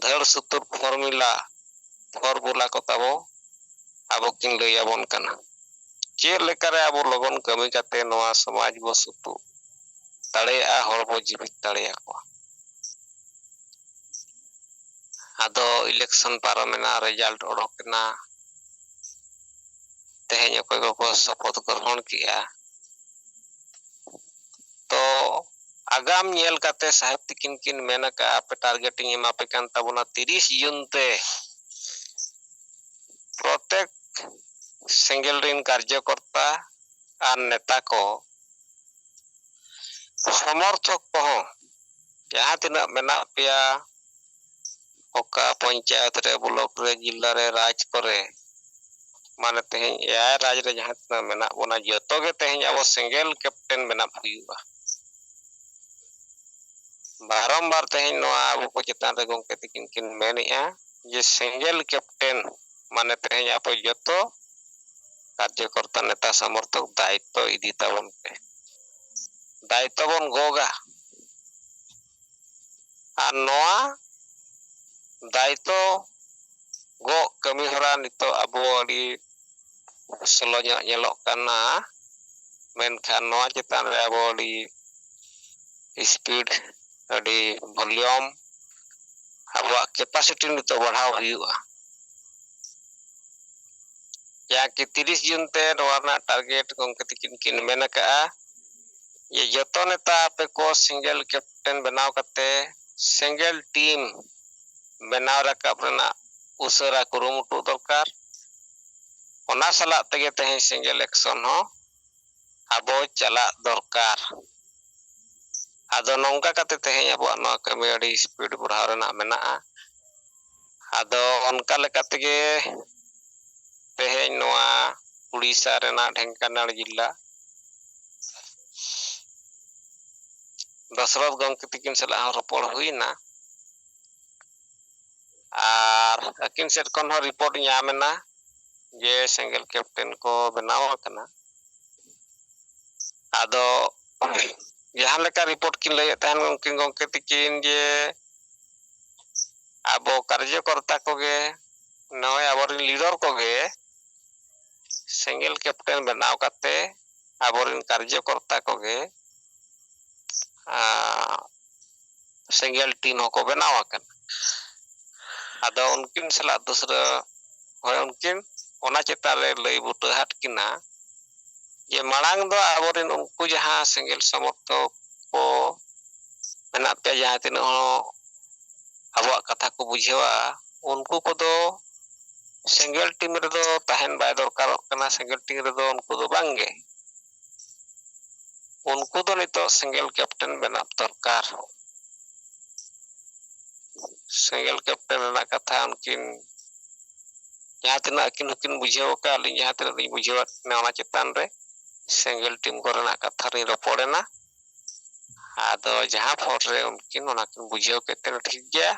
ᱫᱷᱟᱹᱲ ᱥᱩᱛᱩᱨ formula, formula ᱠᱚ ᱛᱟᱵᱚ ᱟᱵᱚ ᱠᱤᱱ ᱞᱟᱹᱭ ᱟᱵᱚᱱ ᱠᱟᱱᱟ᱾ ᱪᱮᱫ ᱞᱮᱠᱟᱨᱮ ᱟᱵᱚ ᱞᱚᱜᱚᱱ ᱠᱟᱹᱢᱤ ᱠᱟᱛᱮ ᱱᱚᱣᱟ ᱥᱚᱢᱟᱡᱽ ᱵᱚ ᱥᱩᱛᱩᱜ ᱫᱟᱲᱮᱭᱟᱜᱼᱟ, ᱦᱚᱲ ᱵᱚ ᱡᱤᱣᱤᱫ ᱫᱟᱲᱮᱭᱟᱠᱚᱣᱟ᱾ ᱟᱫᱚ election ᱯᱟᱨᱚᱢᱮᱱᱟ, result ᱚᱰᱚᱠ ᱮᱱᱟ, ᱛᱮᱦᱮᱧ ᱛᱮᱦᱮᱧ ᱚᱠᱚᱭ ᱠᱚᱠᱚ ᱥᱚᱯᱚᱛ ᱜᱨᱚᱦᱚᱱ ᱠᱮᱜᱼᱟ᱾ ᱛᱚ ᱟᱜᱟᱢ ᱧᱮᱞ ᱠᱟᱛᱮ ᱥᱟᱦᱮᱵ ᱛᱤᱠᱤᱱ ᱠᱤᱱ ᱢᱮᱱ ᱟᱠᱟᱫᱼᱟ, ᱟᱯᱮ ᱴᱟᱨᱜᱮᱴ ᱤᱧ ᱮᱢᱟ ᱯᱮ ᱠᱟᱱ ᱛᱟᱵᱚᱱᱟ ᱛᱤᱨᱤᱥ ᱡᱩᱱ ᱛᱮ ᱯᱨᱚᱛᱮᱠ ᱥᱮᱸᱜᱮᱞ ᱨᱤᱱ ᱠᱟᱨᱡᱚᱠᱚᱨᱛᱟ ᱟᱨ ᱱᱮᱛᱟ ᱠᱚ, ᱥᱚᱢᱚᱨᱛᱷᱚᱠ ᱠᱚᱦᱚᱸ ᱡᱟᱦᱟᱸ ᱛᱤᱱᱟᱹᱜ ᱢᱮᱱᱟᱜ ᱯᱮᱭᱟ, ᱚᱠᱟ ᱯᱚᱧᱪᱟᱭᱮᱛ ᱨᱮ, ᱵᱞᱚᱠ ᱨᱮ, ᱡᱮᱞᱟ ᱨᱮ, ᱨᱟᱡᱽ ᱠᱚᱨᱮ, ᱢᱟᱱᱮ ᱛᱮᱦᱮᱧ ᱮᱭᱟᱭ ᱨᱟᱡᱽ ᱨᱮ ᱡᱟᱦᱟᱸ ᱛᱤᱱᱟᱹᱜ ᱢᱮᱱᱟᱜ ᱵᱚᱱᱟ, ᱡᱚᱛᱚ ᱜᱮ ᱛᱮᱦᱮᱧ ᱟᱵᱚ ᱥᱮᱸᱜᱮᱞ ᱠᱮᱯᱴᱮᱱ ᱵᱮᱱᱟᱣ ᱦᱩᱭᱩᱜᱼᱟ᱾ ᱵᱟᱨᱚᱢᱵᱟᱨ ᱛᱮᱦᱮᱧ ᱱᱚᱣᱟ ᱟᱵᱚ ᱠᱚ ᱪᱮᱛᱟᱱ ᱨᱮ ᱜᱚᱢᱠᱮ ᱛᱤᱠᱤᱱ ᱠᱤᱱ ᱢᱮᱱᱮᱜᱼᱟ ᱡᱮ ᱥᱮᱸᱜᱮᱞ ᱠᱮᱯᱴᱮᱱ ᱢᱟᱱᱮ ᱛᱮᱦᱮᱧ ᱟᱵᱚ ᱡᱚᱛᱚ ᱠᱟᱨᱡᱚᱠᱚᱨᱛᱟ, ᱱᱮᱛᱟ, ᱥᱚᱢᱚᱨᱛᱷᱚᱠ ᱫᱟᱭᱤᱛᱛᱚ ᱤᱫᱤ ᱛᱟᱵᱚᱱ ᱯᱮ, ᱫᱟᱭᱤᱛᱛᱚ ᱵᱚᱱ ᱜᱚᱜᱟ᱾ ᱟᱨ ᱱᱚᱣᱟ ᱫᱟᱭᱤᱛᱛᱚ ᱜᱚᱜ ᱠᱟᱹᱢᱤ ᱦᱚᱨᱟ ᱱᱤᱛᱚᱜ ᱟᱵᱚ ᱟᱹᱰᱤ slow ᱧᱚᱜ ᱧᱮᱞᱚᱜ ᱠᱟᱱᱟ, ᱢᱮᱱᱠᱷᱟᱱ ᱱᱚᱣᱟ ᱪᱮᱛᱟᱱ ᱨᱮ ᱟᱵᱚ ᱟᱹᱰᱤ speed, ᱟᱹᱰᱤ volume, ᱟᱵᱚᱣᱟᱜ capacity ᱱᱤᱛᱚᱜ ᱵᱟᱲᱦᱟᱣ ᱦᱩᱭᱩᱜᱼᱟ᱾ ᱡᱟᱦᱟᱸ ᱠᱤ ᱛᱤᱨᱤᱥ ᱡᱩᱱ ᱛᱮ ᱱᱚᱣᱟ ᱨᱮᱱᱟᱜ target ᱜᱚᱢᱠᱮ ᱛᱤᱠᱤᱱ ᱠᱤᱱ ᱢᱮᱱ ᱟᱠᱟᱫᱼᱟ ᱡᱮ ᱡᱚᱛᱚ ᱱᱮᱛᱟ ᱟᱯᱮ ᱠᱚ ᱥᱮᱸᱜᱮᱞ ᱠᱮᱯᱴᱮᱱ ᱵᱮᱱᱟᱣ ᱠᱟᱛᱮ ᱥᱮᱸᱜᱮᱞ team ᱵᱮᱱᱟᱣ ᱨᱟᱠᱟᱵ ᱨᱮᱱᱟᱜ ᱩᱥᱟᱹᱨᱟ ᱠᱩᱨᱩᱢᱩᱴᱩ ᱫᱚᱨᱠᱟᱨ᱾ ᱚᱱᱟ ᱥᱟᱞᱟᱜ ᱛᱮᱜᱮ ᱛᱮᱦᱮᱧ ᱥᱮᱸᱜᱮᱞ action ᱦᱚᱸ ᱟᱵᱚ ᱪᱟᱞᱟᱜ ᱫᱚᱨᱠᱟᱨ᱾ ᱟᱫᱚ ᱱᱚᱝᱠᱟ ᱠᱟᱛᱮ ᱛᱮᱦᱮᱧ ᱟᱵᱚᱣᱟᱜ ᱱᱚᱣᱟ ᱠᱟᱹᱢᱤ ᱟᱹᱰᱤ speed ᱵᱟᱲᱦᱟᱣ ᱨᱮᱱᱟᱜ ᱢᱮᱱᱟᱜᱼᱟ᱾ ᱟᱫᱚ ᱚᱱᱠᱟ ᱞᱮᱠᱟ ᱛᱮᱜᱮ ᱛᱮᱦᱮᱧ ᱱᱚᱣᱟ ᱩᱲᱤᱥᱥᱟ ᱨᱮᱱᱟᱜ ᱰᱷᱮᱝᱠᱟᱱᱟᱞ ᱡᱮᱞᱟ ᱫᱚᱥᱨᱚᱛᱷ ᱜᱚᱢᱠᱮ ᱛᱤᱠᱤᱱ ᱥᱟᱞᱟᱜ ᱦᱚᱸ ᱨᱚᱯᱚᱲ ᱦᱩᱭᱱᱟ, ᱟᱨ ᱟᱹᱠᱤᱱ ᱥᱮᱫ ᱠᱷᱚᱱ ᱦᱚᱸ report ᱧᱟᱢ ᱮᱱᱟ ᱡᱮ ᱥᱮᱸᱜᱮᱞ ᱠᱮᱯᱴᱮᱱ ᱠᱚ ᱵᱮᱱᱟᱣ ᱟᱠᱟᱱᱟ᱾ ᱟᱫᱚ ᱡᱟᱦᱟᱸ ᱞᱮᱠᱟ report ᱠᱤᱱ ᱞᱟᱹᱭᱮᱫ ᱛᱟᱦᱮᱱ ᱩᱱᱠᱤᱱ ᱜᱚᱢᱠᱮ ᱛᱤᱠᱤᱱ ᱡᱮ ᱟᱵᱚ ᱠᱟᱨᱡᱚᱠᱚᱨᱛᱟ ᱠᱚᱜᱮ, ᱱᱚᱜᱼᱚᱭ ᱟᱵᱚᱨᱮᱱ leader ᱠᱚᱜᱮ ᱥᱮᱸᱜᱮᱞ ᱠᱮᱯᱴᱮᱱ ᱵᱮᱱᱟᱣ ᱠᱟᱛᱮ ᱟᱵᱚᱨᱮᱱ ᱠᱟᱨᱡᱚᱠᱚᱨᱛᱟ ᱠᱚᱜᱮ, ᱟᱸ, ᱥᱮᱸᱜᱮᱞ team ᱦᱚᱸᱠᱚ ᱵᱮᱱᱟᱣ ᱟᱠᱟᱱᱟ᱾ ᱟᱫᱚ ᱩᱱᱠᱤᱱ ᱥᱟᱞᱟᱜ ᱫᱩᱥᱨᱟᱹ, ᱦᱳᱭ, ᱩᱱᱠᱤᱱ ᱚᱱᱟ ᱪᱮᱛᱟᱱ ᱨᱮ ᱞᱟᱹᱭ ᱵᱩᱴᱟᱹ ᱟᱫ ᱠᱤᱱᱟ ᱡᱮ ᱢᱟᱲᱟᱝ ᱫᱚ ᱟᱵᱚᱨᱮᱱ ᱩᱱᱠᱩ ᱡᱟᱦᱟᱸ ᱥᱮᱸᱜᱮᱞ ᱥᱚᱢᱚᱨᱛᱷᱚᱠ ᱠᱚ ᱢᱮᱱᱟᱜ ᱯᱮᱭᱟ, ᱡᱟᱦᱟᱸ ᱛᱤᱱᱟᱹᱜ ᱦᱚᱸ ᱟᱵᱚᱣᱟᱜ ᱠᱟᱛᱷᱟ ᱠᱚ ᱵᱩᱡᱷᱟᱹᱣᱟ, ᱩᱱᱠᱩ ᱠᱚᱫᱚ ᱥᱮᱸᱜᱮᱞ ᱴᱤᱢ ᱨᱮᱫᱚ ᱛᱟᱦᱮᱱ ᱵᱟᱭ ᱫᱚᱨᱠᱟᱨᱚᱜ ᱠᱟᱱᱟ, ᱥᱮᱸᱜᱮᱞ ᱴᱤᱢ ᱨᱮᱫᱚ ᱩᱱᱠᱩ ᱫᱚ ᱵᱟᱝᱜᱮ᱾ ᱩᱱᱠᱩ ᱫᱚ ᱱᱤᱛᱚᱜ ᱥᱮᱸᱜᱮᱞ ᱠᱮᱯᱴᱮᱱ ᱵᱮᱱᱟᱣ ᱫᱚᱨᱠᱟᱨ᱾ ᱥᱮᱸᱜᱮᱞ ᱠᱮᱯᱴᱮᱱ ᱨᱮᱱᱟᱜ ᱠᱟᱛᱷᱟ ᱩᱱᱠᱤᱱ ᱡᱟᱦᱟᱸ ᱛᱤᱱᱟᱹᱜ ᱟᱹᱠᱤᱱ ᱦᱚᱸᱠᱤᱱ ᱵᱩᱡᱷᱟᱹᱣ ᱟᱠᱟᱫ, ᱟᱹᱞᱤᱧ ᱡᱟᱦᱟᱸ ᱛᱤᱱᱟᱹᱜ ᱞᱤᱧ ᱵᱩᱡᱷᱟᱹᱣᱟᱫ ᱠᱤᱱᱟ, ᱚᱱᱟ ᱪᱮᱛᱟᱱ ᱨᱮ ᱥᱮᱸᱜᱮᱞ ᱴᱤᱢ ᱠᱚᱨᱮᱱᱟᱜ ᱠᱟᱛᱷᱟ ᱞᱤᱧ ᱨᱚᱯᱚᱲ ᱮᱱᱟ᱾ ᱟᱫᱚ ᱡᱟᱦᱟᱸ ᱯᱷᱚᱨ ᱨᱮ ᱩᱱᱠᱤᱱ ᱚᱱᱟ ᱠᱤᱱ ᱵᱩᱡᱷᱟᱹᱣ ᱠᱮᱫ ᱛᱮ ᱴᱷᱤᱠ ᱜᱮᱭᱟ,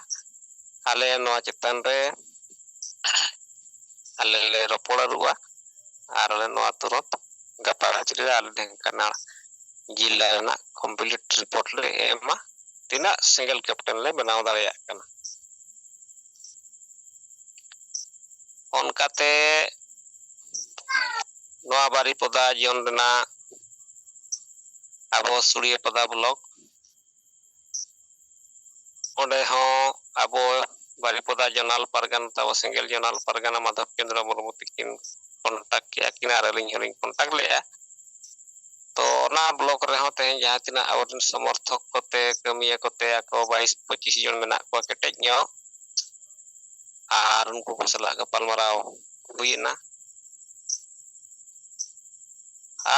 ᱟᱞᱮ ᱱᱚᱣᱟ ᱪᱮᱛᱟᱱ ᱨᱮ ᱟᱞᱮ ᱞᱮ ᱨᱚᱯᱚᱲ ᱟᱹᱨᱩᱜᱼᱟ ᱟᱨ ᱟᱞᱮ ᱱᱚᱣᱟ ᱛᱩᱨᱟᱹᱛ ᱜᱟᱯᱟ ᱨᱟᱛᱨᱤ ᱨᱮ ᱟᱞᱮ ᱰᱷᱮᱝᱠᱟᱱᱟᱲ ᱡᱤᱞᱟ ᱨᱮᱱᱟᱜ ᱠᱚᱢᱯᱞᱤᱴ ᱨᱤᱯᱳᱨᱴ ᱞᱮ ᱮᱢᱟ, ᱛᱤᱱᱟᱹᱜ ᱥᱮᱸᱜᱮᱞ ᱠᱮᱯᱴᱮᱱ ᱞᱮ ᱵᱮᱱᱟᱣ ᱫᱟᱲᱮᱭᱟᱜ ᱠᱟᱱᱟ᱾ ᱚᱱᱠᱟᱛᱮ ᱱᱚᱣᱟ ᱵᱟᱨᱤᱯᱚᱫᱟ ᱡᱚᱱ ᱨᱮᱱᱟᱜ ᱟᱵᱚ ᱥᱩᱲᱤᱭᱟᱹᱯᱟᱫᱟ ᱵᱞᱚᱠ, ᱚᱸᱰᱮ ᱦᱚᱸ ᱟᱵᱚ ᱵᱟᱨᱤᱯᱚᱫᱟ ᱡᱚᱱᱟᱞ ᱯᱟᱨᱜᱟᱱᱟ, ᱛᱟᱵᱚ ᱥᱮᱸᱜᱮᱞ ᱡᱚᱱᱟᱞ ᱯᱟᱨᱜᱟᱱᱟ ᱢᱟᱫᱷᱚᱵ ᱪᱚᱸᱫᱽᱨᱚ ᱢᱩᱨᱢᱩ ᱛᱤᱠᱤᱱ ᱠᱚᱱᱴᱟᱠᱴ ᱠᱮᱜᱼᱟ ᱠᱤᱱ ᱟᱨ ᱟᱹᱞᱤᱧ ᱦᱚᱸᱞᱤᱧ ᱠᱚᱱᱴᱟᱠᱴ ᱞᱮᱜᱼᱟ᱾ ᱛᱚ ᱚᱱᱟ ᱵᱞᱚᱠ ᱨᱮᱦᱚᱸ ᱛᱮᱦᱮᱧ ᱡᱟᱦᱟᱸ ᱛᱤᱱᱟᱹᱜ ᱟᱵᱚᱨᱮᱱ ᱥᱚᱢᱚᱨᱛᱷᱚᱠ ᱠᱚᱛᱮ ᱠᱟᱹᱢᱤᱭᱟᱹ ᱠᱚᱛᱮ ᱟᱠᱚ ᱵᱟᱭᱤᱥ ᱯᱚᱸᱪᱤᱥ ᱡᱚᱱ ᱢᱮᱱᱟᱜ ᱠᱚᱣᱟ ᱠᱮᱴᱮᱡ ᱧᱚᱜ, ᱟᱨ ᱩᱱᱠᱩ ᱠᱚ ᱥᱟᱞᱟᱜ ᱜᱟᱯᱟᱞᱢᱟᱨᱟᱣ ᱦᱩᱭᱮᱱᱟ᱾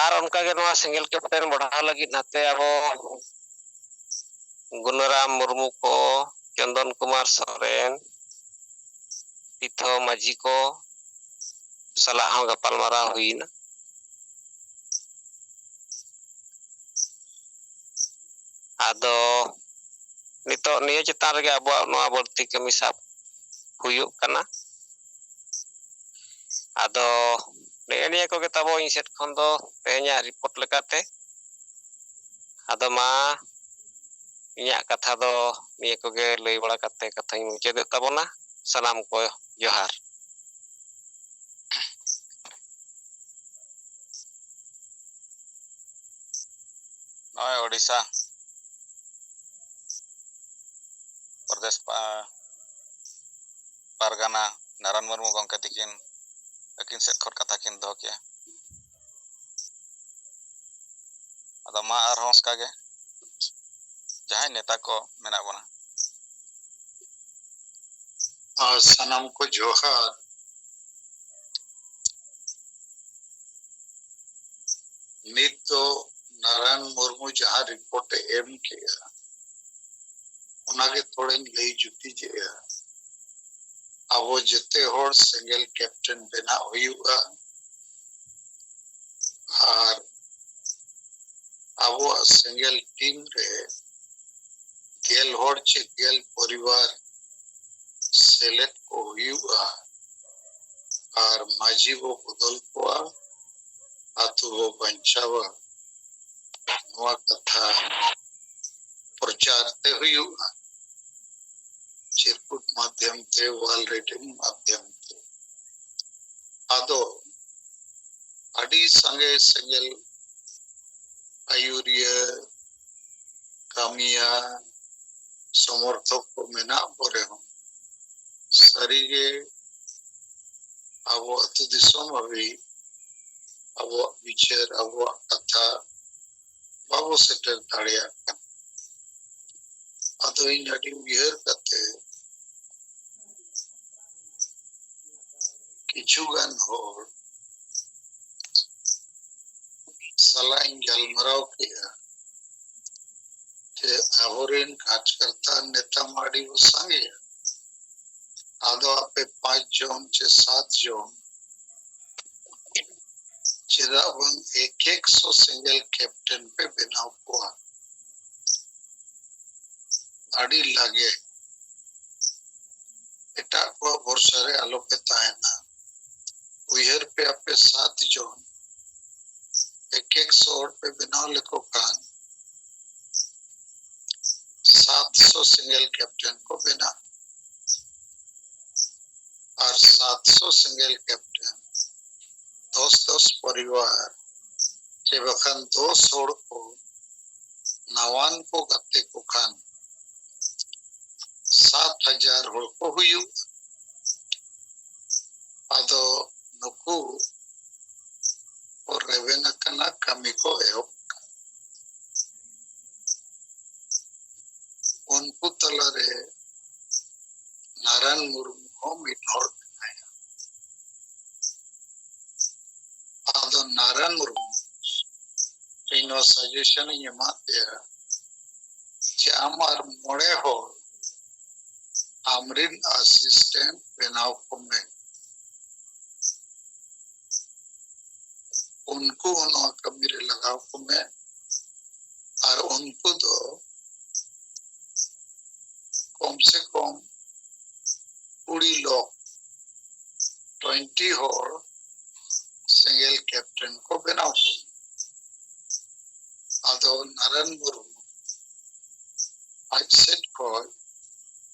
ᱟᱨ ᱚᱱᱠᱟᱜᱮ ᱱᱚᱣᱟ ᱥᱮᱸᱜᱮᱞ ᱠᱮᱯᱴᱮᱱ ᱵᱟᱲᱦᱟᱣ ᱞᱟᱹᱜᱤᱫ ᱱᱟᱛᱮ ᱟᱵᱚ ᱜᱩᱱᱟᱨᱟᱢ ᱢᱩᱨᱢᱩ ᱠᱚ, ᱪᱚᱱᱫᱚᱱ ᱠᱩᱢᱟᱨ ᱥᱚᱨᱮᱱ, ᱯᱤᱛᱷᱚ ᱢᱟᱹᱡᱷᱤ ᱠᱚ ᱥᱟᱞᱟᱜ ᱦᱚᱸ ᱜᱟᱯᱟᱞᱢᱟᱨᱟᱣ ᱦᱩᱭᱮᱱᱟ᱾ ᱟᱫᱚ ᱱᱤᱛᱚᱜ ᱱᱤᱭᱟᱹ ᱪᱮᱛᱟᱱ ᱨᱮᱜᱮ ᱟᱵᱚᱣᱟᱜ ᱱᱚᱣᱟ ᱵᱟᱹᱲᱛᱤ ᱠᱟᱹᱢᱤ ᱥᱟᱵ ᱦᱩᱭᱩᱜ ᱠᱟᱱᱟ᱾ ᱟᱫᱚ ᱱᱮᱜᱼᱮ ᱱᱤᱭᱟᱹ ᱠᱚᱜᱮ ᱛᱟᱵᱚ ᱤᱧ ᱥᱮᱫ ᱠᱷᱚᱱ ᱫᱚ ᱛᱮᱦᱮᱧᱟᱜ ᱨᱤᱯᱳᱨᱴ ᱞᱮᱠᱟᱛᱮ᱾ ᱟᱫᱚ ᱢᱟ ᱤᱧᱟᱹᱜ ᱠᱟᱛᱷᱟ ᱫᱚ ᱱᱤᱭᱟᱹ ᱠᱚᱜᱮ ᱞᱟᱹᱭ ᱵᱟᱲᱟ ᱠᱟᱛᱮ ᱠᱟᱛᱷᱟᱧ ᱢᱩᱪᱟᱹᱫᱮᱫ ᱛᱟᱵᱚᱱᱟ᱾ ᱥᱟᱱᱟᱢ ᱠᱚ ᱡᱚᱦᱟᱨ᱾ ᱱᱚᱜᱼᱚᱭ ᱳᱰᱤᱥᱟ ᱯᱨᱚᱫᱮᱥ ᱯᱟ-, ᱯᱟᱨᱜᱟᱱᱟ ᱱᱟᱨᱟᱭᱚᱱ ᱢᱩᱨᱢᱩ ᱜᱚᱢᱠᱮ ᱛᱤᱠᱤᱱ ᱟᱹᱠᱤᱱ ᱥᱮᱫ ᱠᱷᱚᱱ ᱠᱟᱛᱷᱟ ᱠᱤᱱ ᱫᱚᱦᱚ ᱠᱮᱜᱼᱟ᱾ ᱟᱫᱚ ᱢᱟ ᱟᱨᱦᱚᱸ ᱚᱱᱠᱟ ᱜᱮ ᱡᱟᱦᱟᱸᱭ ᱱᱮᱛᱟ ᱠᱚ ᱢᱮᱱᱟᱜ ᱵᱚᱱᱟ᱾ ᱟᱨ ᱥᱟᱱᱟᱢ ᱠᱚ ᱡᱚᱦᱟᱨ᱾ ᱱᱤᱛ ᱫᱚ ᱱᱟᱨᱟᱭᱚᱱ ᱢᱩᱨᱢᱩ ᱡᱟᱦᱟᱸ ᱨᱤᱯᱳᱨᱴ ᱮ ᱮᱢ ᱠᱮᱜᱼᱟ, ᱚᱱᱟᱜᱮ ᱛᱷᱚᱲᱟᱧ ᱞᱟᱹᱭ ᱡᱩᱴᱤᱡᱮᱜᱼᱟ᱾ ᱟᱵᱚ ᱡᱮᱛᱮ ᱦᱚᱲ ᱥᱮᱸᱜᱮᱞ ᱠᱮᱯᱴᱮᱱ ᱵᱮᱱᱟᱜ ᱦᱩᱭᱩᱜᱼᱟ᱾ ᱟᱨ ᱟᱵᱚᱣᱟᱜ ᱥᱮᱸᱜᱮᱞ ᱴᱤᱢ ᱨᱮ ᱜᱮᱞ ᱦᱚᱲ ᱪᱮ ᱜᱮᱞ ᱯᱚᱨᱤᱵᱟᱨ ᱥᱮᱞᱮᱫ ᱠᱚ ᱦᱩᱭᱩᱜᱼᱟ᱾ ᱟᱨ ᱢᱟᱹᱡᱷᱤ ᱵᱚ ᱵᱚᱫᱚᱞ ᱠᱚᱣᱟ, ᱟᱛᱳ ᱵᱚ ᱵᱟᱧᱪᱟᱣᱟ᱾ ᱱᱚᱣᱟ ᱠᱟᱛᱷᱟ ᱯᱨᱚᱪᱟᱨ ᱛᱮ ᱦᱩᱭᱩᱜᱼᱟ, ᱪᱤᱨᱠᱩᱴ ᱢᱟᱫᱷᱭᱚᱢ ᱛᱮ, ᱣᱟᱞ ᱨᱤᱰᱤᱝ ᱢᱟᱫᱷᱭᱚᱢ ᱛᱮ᱾ ᱟᱫᱚ ᱟᱹᱰᱤ ᱥᱟᱸᱜᱮ ᱥᱮᱸᱜᱮᱞ ᱟᱹᱭᱩᱨᱤᱭᱟᱹ, ᱠᱟᱹᱢᱤᱭᱟ, ᱥᱚᱢᱚᱨᱛᱷᱚᱠ ᱠᱚ ᱢᱮᱱᱟᱜ ᱠᱚ ᱨᱮᱦᱚᱸ, ᱥᱟᱹᱨᱤᱜᱮ ᱟᱵᱚ ᱟᱹᱛᱩ ᱫᱤᱥᱚᱢ ᱦᱟᱹᱵᱤᱡ ᱟᱵᱚᱣᱟᱜ ᱵᱤᱪᱟᱹᱨ, ᱟᱵᱚᱣᱟᱜ ᱠᱟᱛᱷᱟ ᱵᱟᱵᱚ ᱥᱮᱴᱮᱨ ᱫᱟᱲᱮᱭᱟᱜ ᱠᱟᱱᱟ᱾ ᱟᱫᱚ ᱤᱧ ᱟᱹᱰᱤ ᱩᱭᱦᱟᱹᱨ ᱠᱟᱛᱮ ᱠᱤᱪᱷᱩ ᱜᱟᱱ ᱦᱚᱲ ᱥᱟᱞᱟᱜ ᱤᱧ ᱜᱟᱞᱢᱟᱨᱟᱣ ᱠᱮᱜᱼᱟ ᱡᱮ ᱟᱵᱚᱨᱮᱱ ᱠᱟᱨᱡᱚᱠᱚᱨᱛᱟ ᱱᱮᱛᱟ ᱢᱟ ᱟᱹᱰᱤ ᱵᱚ ᱥᱟᱸᱜᱮᱭᱟ, ᱟᱫᱚ ᱟᱯᱮ ᱯᱟᱸᱪ ᱡᱚᱱ ᱪᱮ ᱥᱟᱛ ᱡᱚᱱ ᱪᱮᱫᱟᱜ ᱵᱟᱝ ᱮᱠ ᱮᱠᱥᱚ ᱥᱮᱸᱜᱮᱞ ᱠᱮᱯᱴᱮᱱ ᱯᱮ ᱵᱮᱱᱟᱣ ᱠᱚᱣᱟ? ᱟᱹᱰᱤ ᱞᱟᱜᱮ ᱮᱴᱟᱜ ᱠᱚᱣᱟᱜ ᱵᱷᱚᱨᱥᱟ ᱨᱮ ᱟᱞᱚᱯᱮ ᱛᱟᱦᱮᱱᱟ᱾ ᱩᱭᱦᱟᱹᱨ ᱯᱮ, ᱟᱯᱮ ᱥᱟᱛ ᱡᱚᱱ ᱮᱠ ᱮᱠᱥᱚ ᱦᱚᱲ ᱯᱮ ᱵᱮᱱᱟᱣ ᱞᱮᱠᱚ ᱠᱷᱟᱱ ᱥᱟᱛᱥᱚ ᱥᱮᱸᱜᱮᱞ ᱠᱮᱯᱴᱮᱱ ᱠᱚ ᱵᱮᱱᱟᱜ᱾ ᱟᱨ ᱥᱟᱛᱥᱚ ᱥᱮᱸᱜᱮᱞ ᱠᱮᱯᱴᱮᱱ ᱫᱚᱥ ᱫᱚᱥ ᱯᱚᱨᱤᱵᱟᱨ ᱪᱮ ᱵᱟᱠᱷᱟᱱ ᱫᱚᱥ ᱦᱚᱲ ᱠᱚ ᱱᱟᱣᱟᱱ ᱠᱚ ᱜᱟᱛᱮ ᱠᱚ ᱠᱷᱟᱱ ᱥᱟᱛ ᱦᱟᱡᱟᱨ ᱦᱚᱲ ᱠᱚ ᱦᱩᱭᱩᱜᱼᱟ᱾ ᱟᱫᱚ ᱱᱩᱠᱩ ᱠᱚ ᱨᱮᱵᱮᱱ ᱟᱠᱟᱱᱟ, ᱠᱟᱹᱢᱤ ᱠᱚ ᱮᱦᱚᱵ ᱟᱠᱟᱱᱟ᱾ ᱩᱱᱠᱩ ᱛᱟᱞᱟᱨᱮ ᱱᱟᱨᱟᱭᱚᱱ ᱢᱩᱨᱢᱩ ᱦᱚᱸ ᱢᱤᱫ ᱦᱚᱲ ᱢᱮᱱᱟᱭᱟ᱾ ᱟᱫᱚ ᱱᱟᱨᱟᱭᱚᱱ ᱢᱩᱨᱢᱩ, ᱤᱧ ᱱᱚᱣᱟ suggestion ᱤᱧ ᱮᱢᱟᱫ ᱯᱮᱭᱟ ᱡᱮ ᱟᱢ ᱟᱨ ᱢᱚᱬᱮ ᱦᱚᱲ ᱟᱢᱨᱤᱱ assistant ᱵᱮᱱᱟᱣ ᱠᱚᱢᱮ᱾ ᱩᱱᱠᱩ ᱦᱚᱸ ᱱᱚᱣᱟ ᱠᱟᱹᱢᱤ ᱨᱮ ᱞᱟᱜᱟᱣ ᱠᱚᱢᱮ᱾ ᱟᱨ ᱩᱱᱠᱩ ᱫᱚ ᱠᱚᱢ ᱥᱮ ᱠᱚᱢ ᱠᱩᱲᱤ ᱞᱚᱠ, twenty ᱦᱚᱲ ᱥᱮᱸᱜᱮᱞ captain ᱠᱚ ᱵᱮᱱᱟᱣ ᱠᱚᱢᱮ᱾ ᱟᱫᱚ ᱱᱟᱨᱟᱭᱚᱱ ᱢᱩᱨᱢᱩ ᱟᱡ ᱥᱮᱫ ᱠᱷᱚᱱ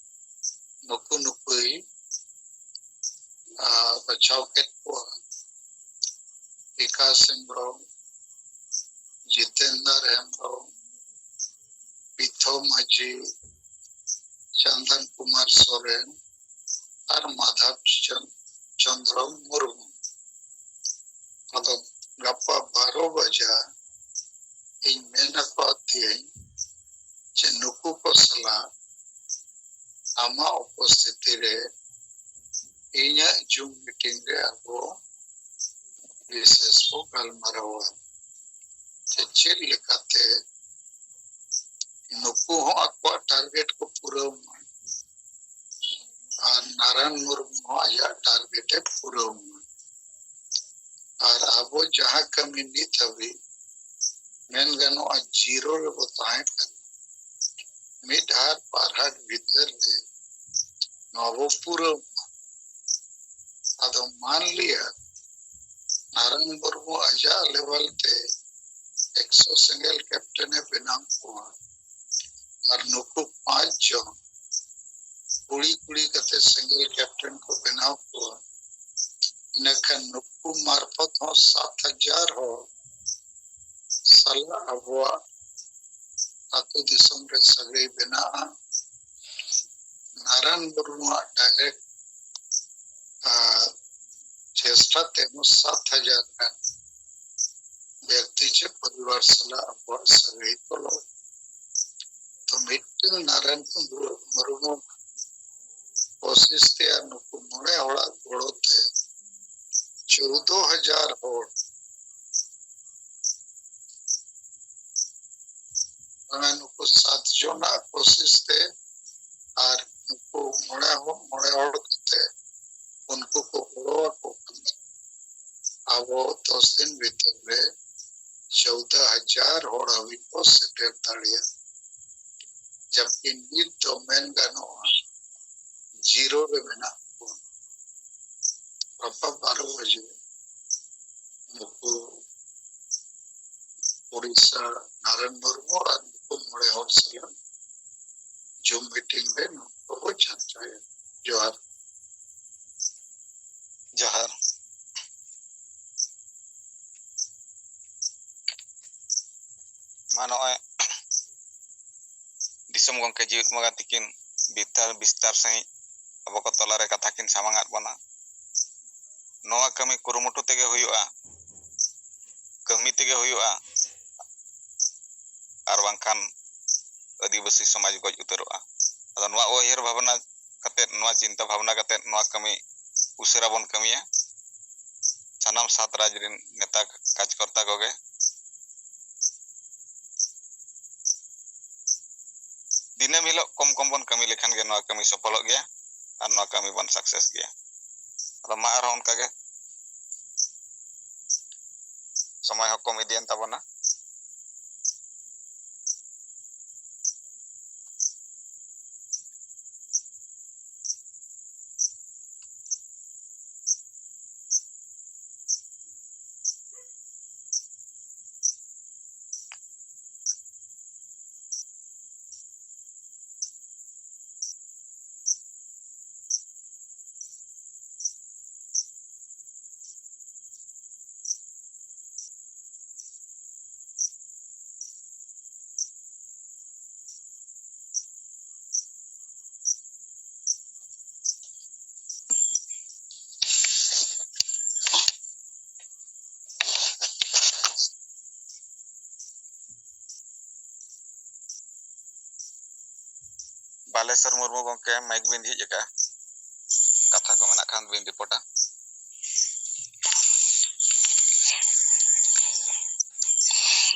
ᱱᱩᱠᱩ ᱱᱩᱠᱩᱭ, ᱟ, ᱵᱟᱪᱷᱟᱣ ᱠᱮᱫ ᱠᱚᱣᱟ᱾ ᱵᱤᱠᱟᱥ ᱦᱮᱢᱵᱨᱚᱢ, ᱡᱤᱛᱮᱱᱫᱚᱨ ᱦᱮᱢᱵᱨᱚᱢ, ᱯᱤᱛᱷᱚ ᱢᱟᱹᱡᱷᱤ, ᱪᱚᱱᱫᱚᱱ ᱠᱩᱢᱟᱨ ᱥᱚᱨᱮᱱ ᱟᱨ ᱢᱟᱫᱷᱚᱵ ᱪᱚᱱ-, ᱪᱚᱱᱫᱨᱚ ᱢᱩᱨᱢᱩ᱾ ᱟᱫᱚ ᱜᱟᱯᱟ ᱵᱟᱨᱚ ᱵᱟᱡᱟ ᱤᱧ ᱢᱮᱱ ᱟᱠᱟᱫ ᱯᱮᱭᱟᱹᱧ ᱡᱮ ᱱᱩᱠᱩ ᱠᱚ ᱥᱟᱞᱟᱜ ᱟᱢᱟᱜ ᱩᱯᱚᱥᱛᱷᱤᱛᱤ ᱨᱮ ᱤᱧᱟᱹᱜ Zoom meeting ᱨᱮ ᱟᱵᱚ ᱵᱤᱥᱮᱥ ᱵᱚ ᱜᱟᱞᱢᱟᱨᱟᱣᱟ᱾ ᱡᱮ ᱪᱮᱫ ᱞᱮᱠᱟᱛᱮ ᱱᱩᱠᱩ ᱦᱚᱸ ᱟᱠᱚᱣᱟᱜ target ᱠᱚ ᱯᱩᱨᱟᱹᱣ ᱢᱟ ᱟᱨ ᱱᱟᱨᱟᱭᱚᱱ ᱢᱩᱨᱢᱩ ᱦᱚᱸ ᱟᱭᱟᱜ target ᱮ ᱯᱩᱨᱟᱹᱣ ᱢᱟ᱾ ᱟᱨ ᱟᱵᱚ ᱡᱟᱦᱟᱸ ᱠᱟᱹᱢᱤ ᱱᱤᱛ ᱦᱟᱹᱵᱤᱡ ᱢᱮᱱ ᱜᱟᱱᱚᱜᱼᱟ zero ᱨᱮᱵᱚ ᱛᱟᱦᱮᱸ ᱠᱟᱱᱟ, ᱢᱤᱫ ᱦᱟᱴ ᱵᱟᱨ ᱦᱟᱴ ᱵᱷᱤᱛᱟᱹᱨ ᱨᱮ ᱱᱚᱣᱟ ᱵᱚ ᱯᱩᱨᱟᱹᱣ ᱢᱟ᱾ ᱟᱫᱚ ᱢᱟᱱ ᱞᱤᱭᱟ ᱱᱟᱨᱟᱭᱚᱱ ᱢᱩᱨᱢᱩ ᱟᱡᱟᱜ level ᱛᱮ ᱮᱠᱥᱚ ᱥᱮᱸᱜᱮᱞ captain ᱮ ᱵᱮᱱᱟᱣ ᱠᱚᱣᱟ ᱟᱨ ᱱᱩᱠᱩ ᱯᱟᱸᱪ ᱡᱚᱱ ᱠᱩᱲᱤ ᱠᱩᱲᱤ ᱠᱟᱛᱮ ᱥᱮᱸᱜᱮᱞ captain ᱠᱚ ᱵᱮᱱᱟᱣ ᱠᱚᱣᱟ᱾ ᱤᱱᱟᱹᱠᱷᱟᱱ ᱱᱩᱠᱩ ᱢᱟᱨᱯᱷᱚᱛ ᱦᱚᱸ ᱥᱟᱛ ᱦᱟᱡᱟᱨ ᱦᱚᱲ ᱥᱟᱞᱟᱜ ᱟᱵᱚᱣᱟᱜ ᱟᱹᱛᱩ ᱫᱤᱥᱚᱢ ᱨᱮ ᱥᱟᱹᱜᱟᱹᱭ ᱵᱮᱱᱟᱜᱼᱟ᱾ ᱱᱟᱨᱟᱭᱚᱱ ᱢᱩᱨᱢᱩᱣᱟᱜ direct, ᱟ, ᱪᱮᱥᱴᱟ ᱛᱮᱦᱚᱸ ᱥᱟᱛ ᱦᱟᱡᱟᱨ ᱜᱟᱱ ᱵᱮᱠᱛᱤ ᱪᱮ ᱯᱚᱨᱤᱵᱟᱨ ᱥᱟᱞᱟᱜ ᱟᱵᱚᱣᱟᱜ ᱥᱟᱹᱜᱟᱹᱭ ᱛᱚᱞᱚᱜ᱾ ᱛᱚ ᱢᱤᱫᱴᱟᱝ ᱱᱟᱨᱟᱭᱚᱱ ᱢᱩᱨᱢᱩ ᱠᱳᱥᱤᱥ ᱛᱮ ᱟᱨ ᱱᱩᱠᱩ ᱢᱚᱬᱮ ᱦᱚᱲᱟᱜ ᱜᱚᱲᱚ ᱛᱮ ᱪᱳᱫᱽᱫᱳ ᱦᱟᱡᱟᱨ ᱦᱚᱲ, ᱢᱟᱱᱮ ᱱᱩᱠᱩ ᱥᱟᱛ ᱡᱚᱱᱟᱜ ᱠᱳᱥᱤᱥ ᱛᱮ ᱟᱨ ᱱᱩᱠᱩ ᱢᱚᱬᱮ ᱦᱚᱲ, ᱢᱚᱬᱮ ᱦᱚᱲ ᱠᱟᱛᱮ ᱩᱱᱠᱩ ᱠᱚ ᱜᱚᱲᱚ ᱟᱠᱚ ᱠᱟᱱᱟ᱾ ᱟᱵᱚ ᱫᱚᱥ ᱫᱤᱱ ᱵᱷᱤᱛᱤᱨ ᱨᱮ ᱪᱳᱫᱽᱫᱳ ᱦᱟᱡᱟᱨ ᱦᱚᱲ ᱦᱟᱹᱵᱤᱡ ᱵᱚ ᱥᱮᱴᱮᱨ ᱫᱟᱲᱮᱭᱟᱜᱼᱟ᱾ ᱡᱟᱵᱠᱤ ᱱᱤᱛ ᱫᱚ ᱢᱮᱱ ᱜᱟᱱᱚᱜᱼᱟ, ᱡᱤᱨᱳ ᱨᱮ ᱢᱮᱱᱟᱜ ᱵᱚᱱᱟ᱾ ᱜᱟᱯᱟ ᱵᱟᱨᱚ ᱵᱟᱡᱮ ᱱᱩᱠᱩ ᱩᱲᱤᱥᱥᱟ ᱱᱟᱨᱮᱱ ᱢᱩᱨᱢᱩ ᱟᱨ ᱱᱩᱠᱩ ᱢᱚᱬᱮ ᱦᱚᱲ ᱥᱟᱞᱟᱜ ᱡᱩᱢ ᱢᱤᱴᱤᱝ ᱨᱮ ᱱᱚᱣᱟ ᱠᱚᱵᱚ ᱪᱟᱨᱪᱟᱭᱟ᱾ ᱡᱚᱦᱟᱨ᱾ ᱡᱚᱦᱟᱨ᱾ ᱢᱟ ᱱᱚᱜᱼᱚᱭ ᱫᱤᱥᱚᱢ ᱜᱚᱢᱠᱮ ᱡᱤᱣᱮᱫ ᱵᱚᱸᱜᱟ ᱛᱤᱠᱤᱱ ᱵᱤᱥᱛᱟᱨ, ᱵᱤᱥᱛᱟᱨ ᱥᱟᱺᱦᱤᱡ ᱟᱵᱚ ᱠᱚ ᱛᱟᱞᱟᱨᱮ ᱠᱟᱛᱷᱟ ᱠᱤᱱ ᱥᱟᱢᱟᱝ ᱟᱫ ᱵᱚᱱᱟ᱾ ᱱᱚᱣᱟ ᱠᱟᱹᱢᱤ ᱠᱩᱨᱩᱢᱩᱴᱩ ᱛᱮᱜᱮ ᱦᱩᱭᱩᱜᱼᱟ, ᱠᱟᱹᱢᱤ ᱛᱮᱜᱮ ᱦᱩᱭᱩᱜᱼᱟ, ᱟᱨ ᱵᱟᱝᱠᱷᱟᱱ ᱟᱹᱫᱤᱵᱟᱹᱥᱤ ᱥᱚᱢᱟᱡᱽ ᱜᱚᱡ ᱩᱛᱟᱹᱨᱚᱜᱼᱟ᱾ ᱟᱫᱚ ᱱᱚᱣᱟ ᱩᱭᱦᱟᱹᱨ ᱵᱷᱟᱵᱽᱱᱟ ᱠᱟᱛᱮᱫ, ᱱᱚᱣᱟ ᱪᱤᱱᱛᱟᱹ ᱵᱷᱟᱵᱽᱱᱟ ᱠᱟᱛᱮᱫ ᱱᱚᱣᱟ ᱠᱟᱹᱢᱤ ᱩᱥᱟᱹᱨᱟ ᱵᱚᱱ ᱠᱟᱹᱢᱤᱭᱟ᱾ ᱥᱟᱱᱟᱢ ᱥᱟᱛ ᱨᱟᱡᱽ ᱨᱮᱱ ᱱᱮᱛᱟ ᱠᱟᱡᱽᱠᱚᱨᱛᱟ ᱠᱚᱜᱮ ᱫᱤᱱᱟᱹᱢ ᱦᱤᱞᱳᱜ ᱠᱚᱢ ᱠᱚᱢ ᱵᱚᱱ ᱠᱟᱹᱢᱤ ᱞᱮᱠᱷᱟᱱ ᱜᱮ ᱱᱚᱣᱟ ᱠᱟᱹᱢᱤ ᱥᱚᱯᱷᱚᱞᱚᱜ ᱜᱮᱭᱟ ᱟᱨ ᱱᱚᱣᱟ ᱠᱟᱹᱢᱤ ᱵᱚᱱ ᱥᱟᱠᱥᱮᱥ ᱜᱮᱭᱟ᱾ ᱟᱫᱚ ᱢᱟ ᱟᱨᱦᱚᱸ ᱚᱱᱠᱟ ᱜᱮ, ᱥᱚᱢᱚᱭ ᱦᱚᱸ ᱠᱚᱢ ᱤᱫᱤᱭᱮᱱ ᱛᱟᱵᱚᱱᱟ᱾ ᱵᱟᱞᱮᱥᱚᱨ ᱢᱩᱨᱢᱩ ᱜᱚᱢᱠᱮ, ᱢᱟᱭᱤᱠ ᱵᱤᱱ ᱡᱷᱤᱡ ᱟᱠᱟᱫᱼᱟ, ᱠᱟᱛᱷᱟ ᱠᱚ ᱢᱮᱱᱟᱜ ᱠᱷᱟᱱ ᱵᱤᱱ ᱨᱤᱯᱳᱨᱴᱟ᱾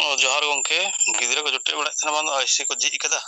ᱚ, ᱡᱚᱦᱟᱨ ᱜᱚᱢᱠᱮ᱾ ᱜᱤᱫᱽᱨᱟᱹ ᱠᱚ ᱡᱚᱴᱮᱫ ᱵᱟᱲᱟᱭᱮᱫ ᱛᱟᱦᱮᱱᱟ, ᱵᱟᱝ ᱫᱚ ᱟᱭᱥᱤ ᱠᱚ ᱡᱷᱤᱡ ᱟᱠᱟᱫᱟ᱾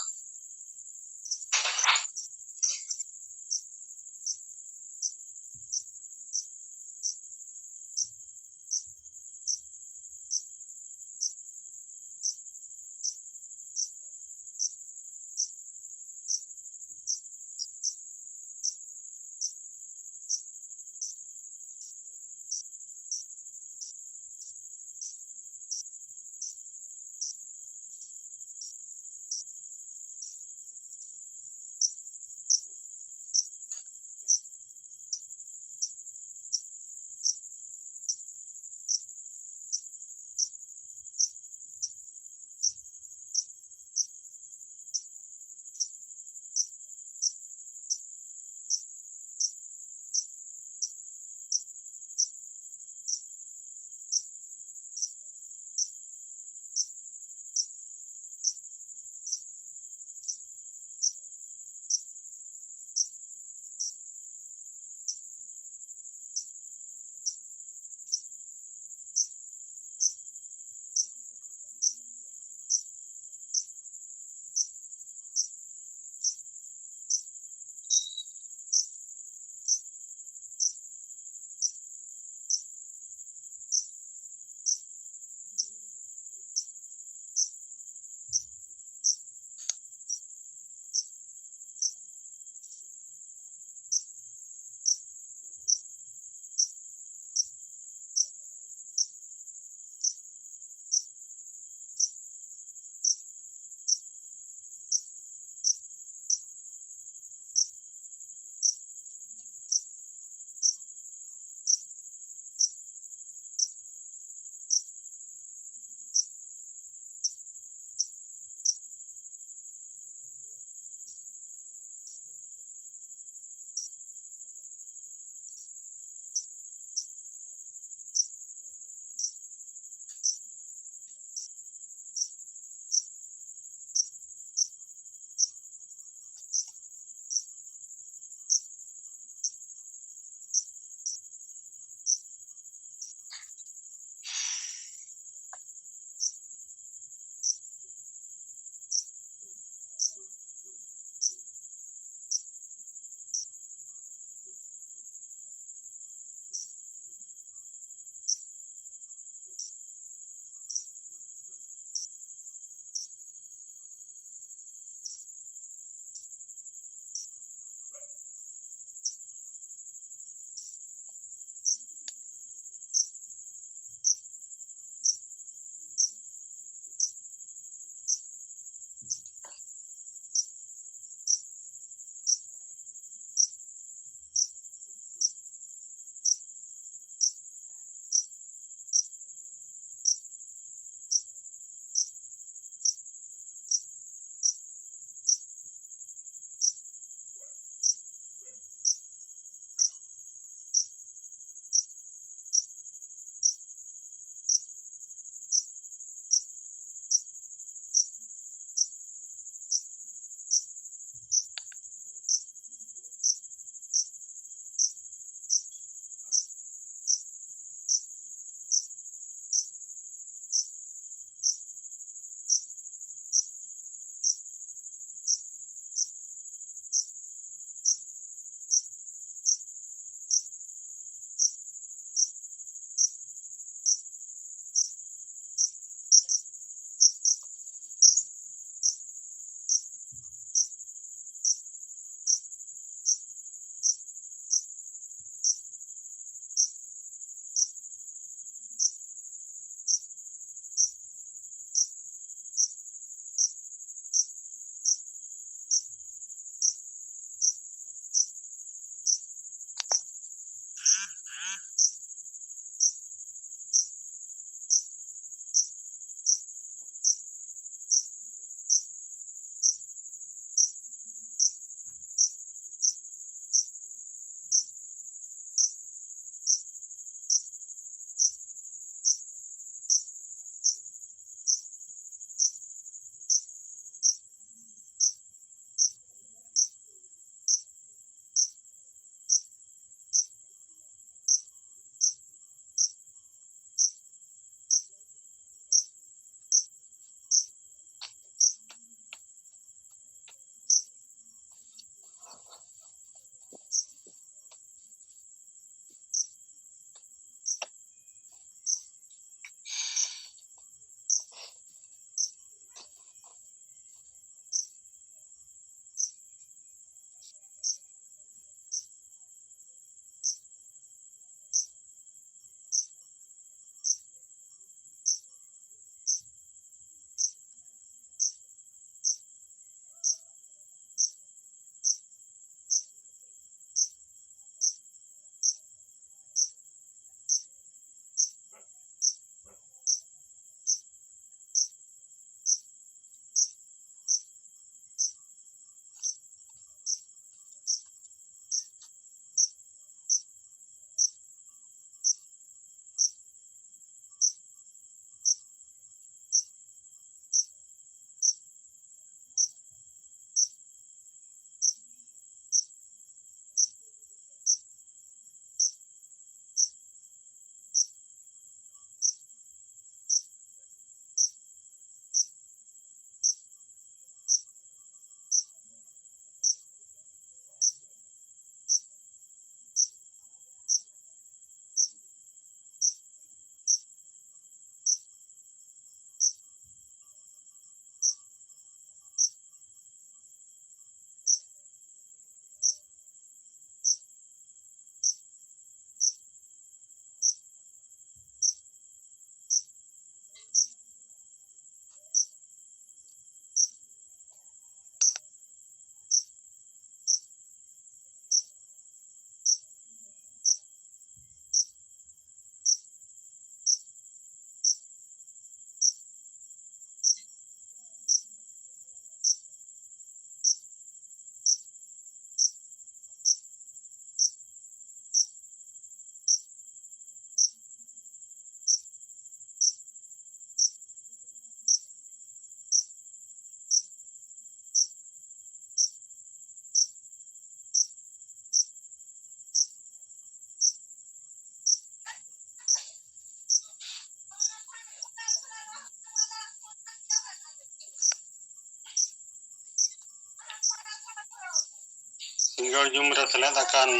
ᱡᱚᱲᱡᱩᱢ ᱨᱮ ᱥᱮᱞᱮᱫ ᱟᱠᱟᱱ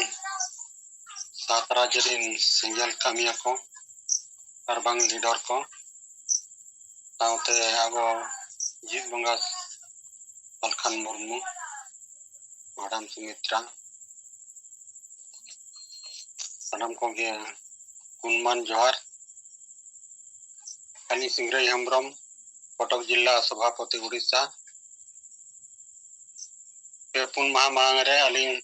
ᱥᱟᱛ ᱨᱟᱡᱽ ᱨᱤᱱ ᱥᱮᱸᱜᱮᱞ ᱠᱟᱹᱢᱤᱭᱟᱹ ᱠᱚ ᱟᱨ ᱵᱟᱝ ᱞᱤᱰᱟᱨ ᱠᱚ, ᱥᱟᱶᱛᱮ ᱟᱵᱚ ᱡᱤᱛ ᱵᱚᱸᱜᱟ ᱥᱟᱞᱠᱷᱟᱱ ᱢᱩᱨᱢᱩ, ᱢᱮᱰᱟᱢ ᱥᱩᱢᱤᱛᱨᱟ, ᱥᱟᱱᱟᱢ ᱠᱚᱜᱮ ᱜᱩᱱᱢᱟᱱ ᱡᱚᱦᱟᱨ᱾ ᱟᱹᱞᱤᱧ ᱥᱤᱝᱨᱟᱹᱭ ᱦᱮᱢᱵᱨᱚᱢ, ᱠᱚᱴᱚᱠ ᱡᱤᱞᱟ ᱥᱚᱵᱷᱟᱯᱚᱛᱤ, ᱩᱲᱤᱥᱥᱟ᱾ ᱯᱮ ᱯᱩᱱ ᱢᱟᱦᱟ ᱢᱟᱲᱟᱝ ᱨᱮ ᱟᱹᱞᱤᱧ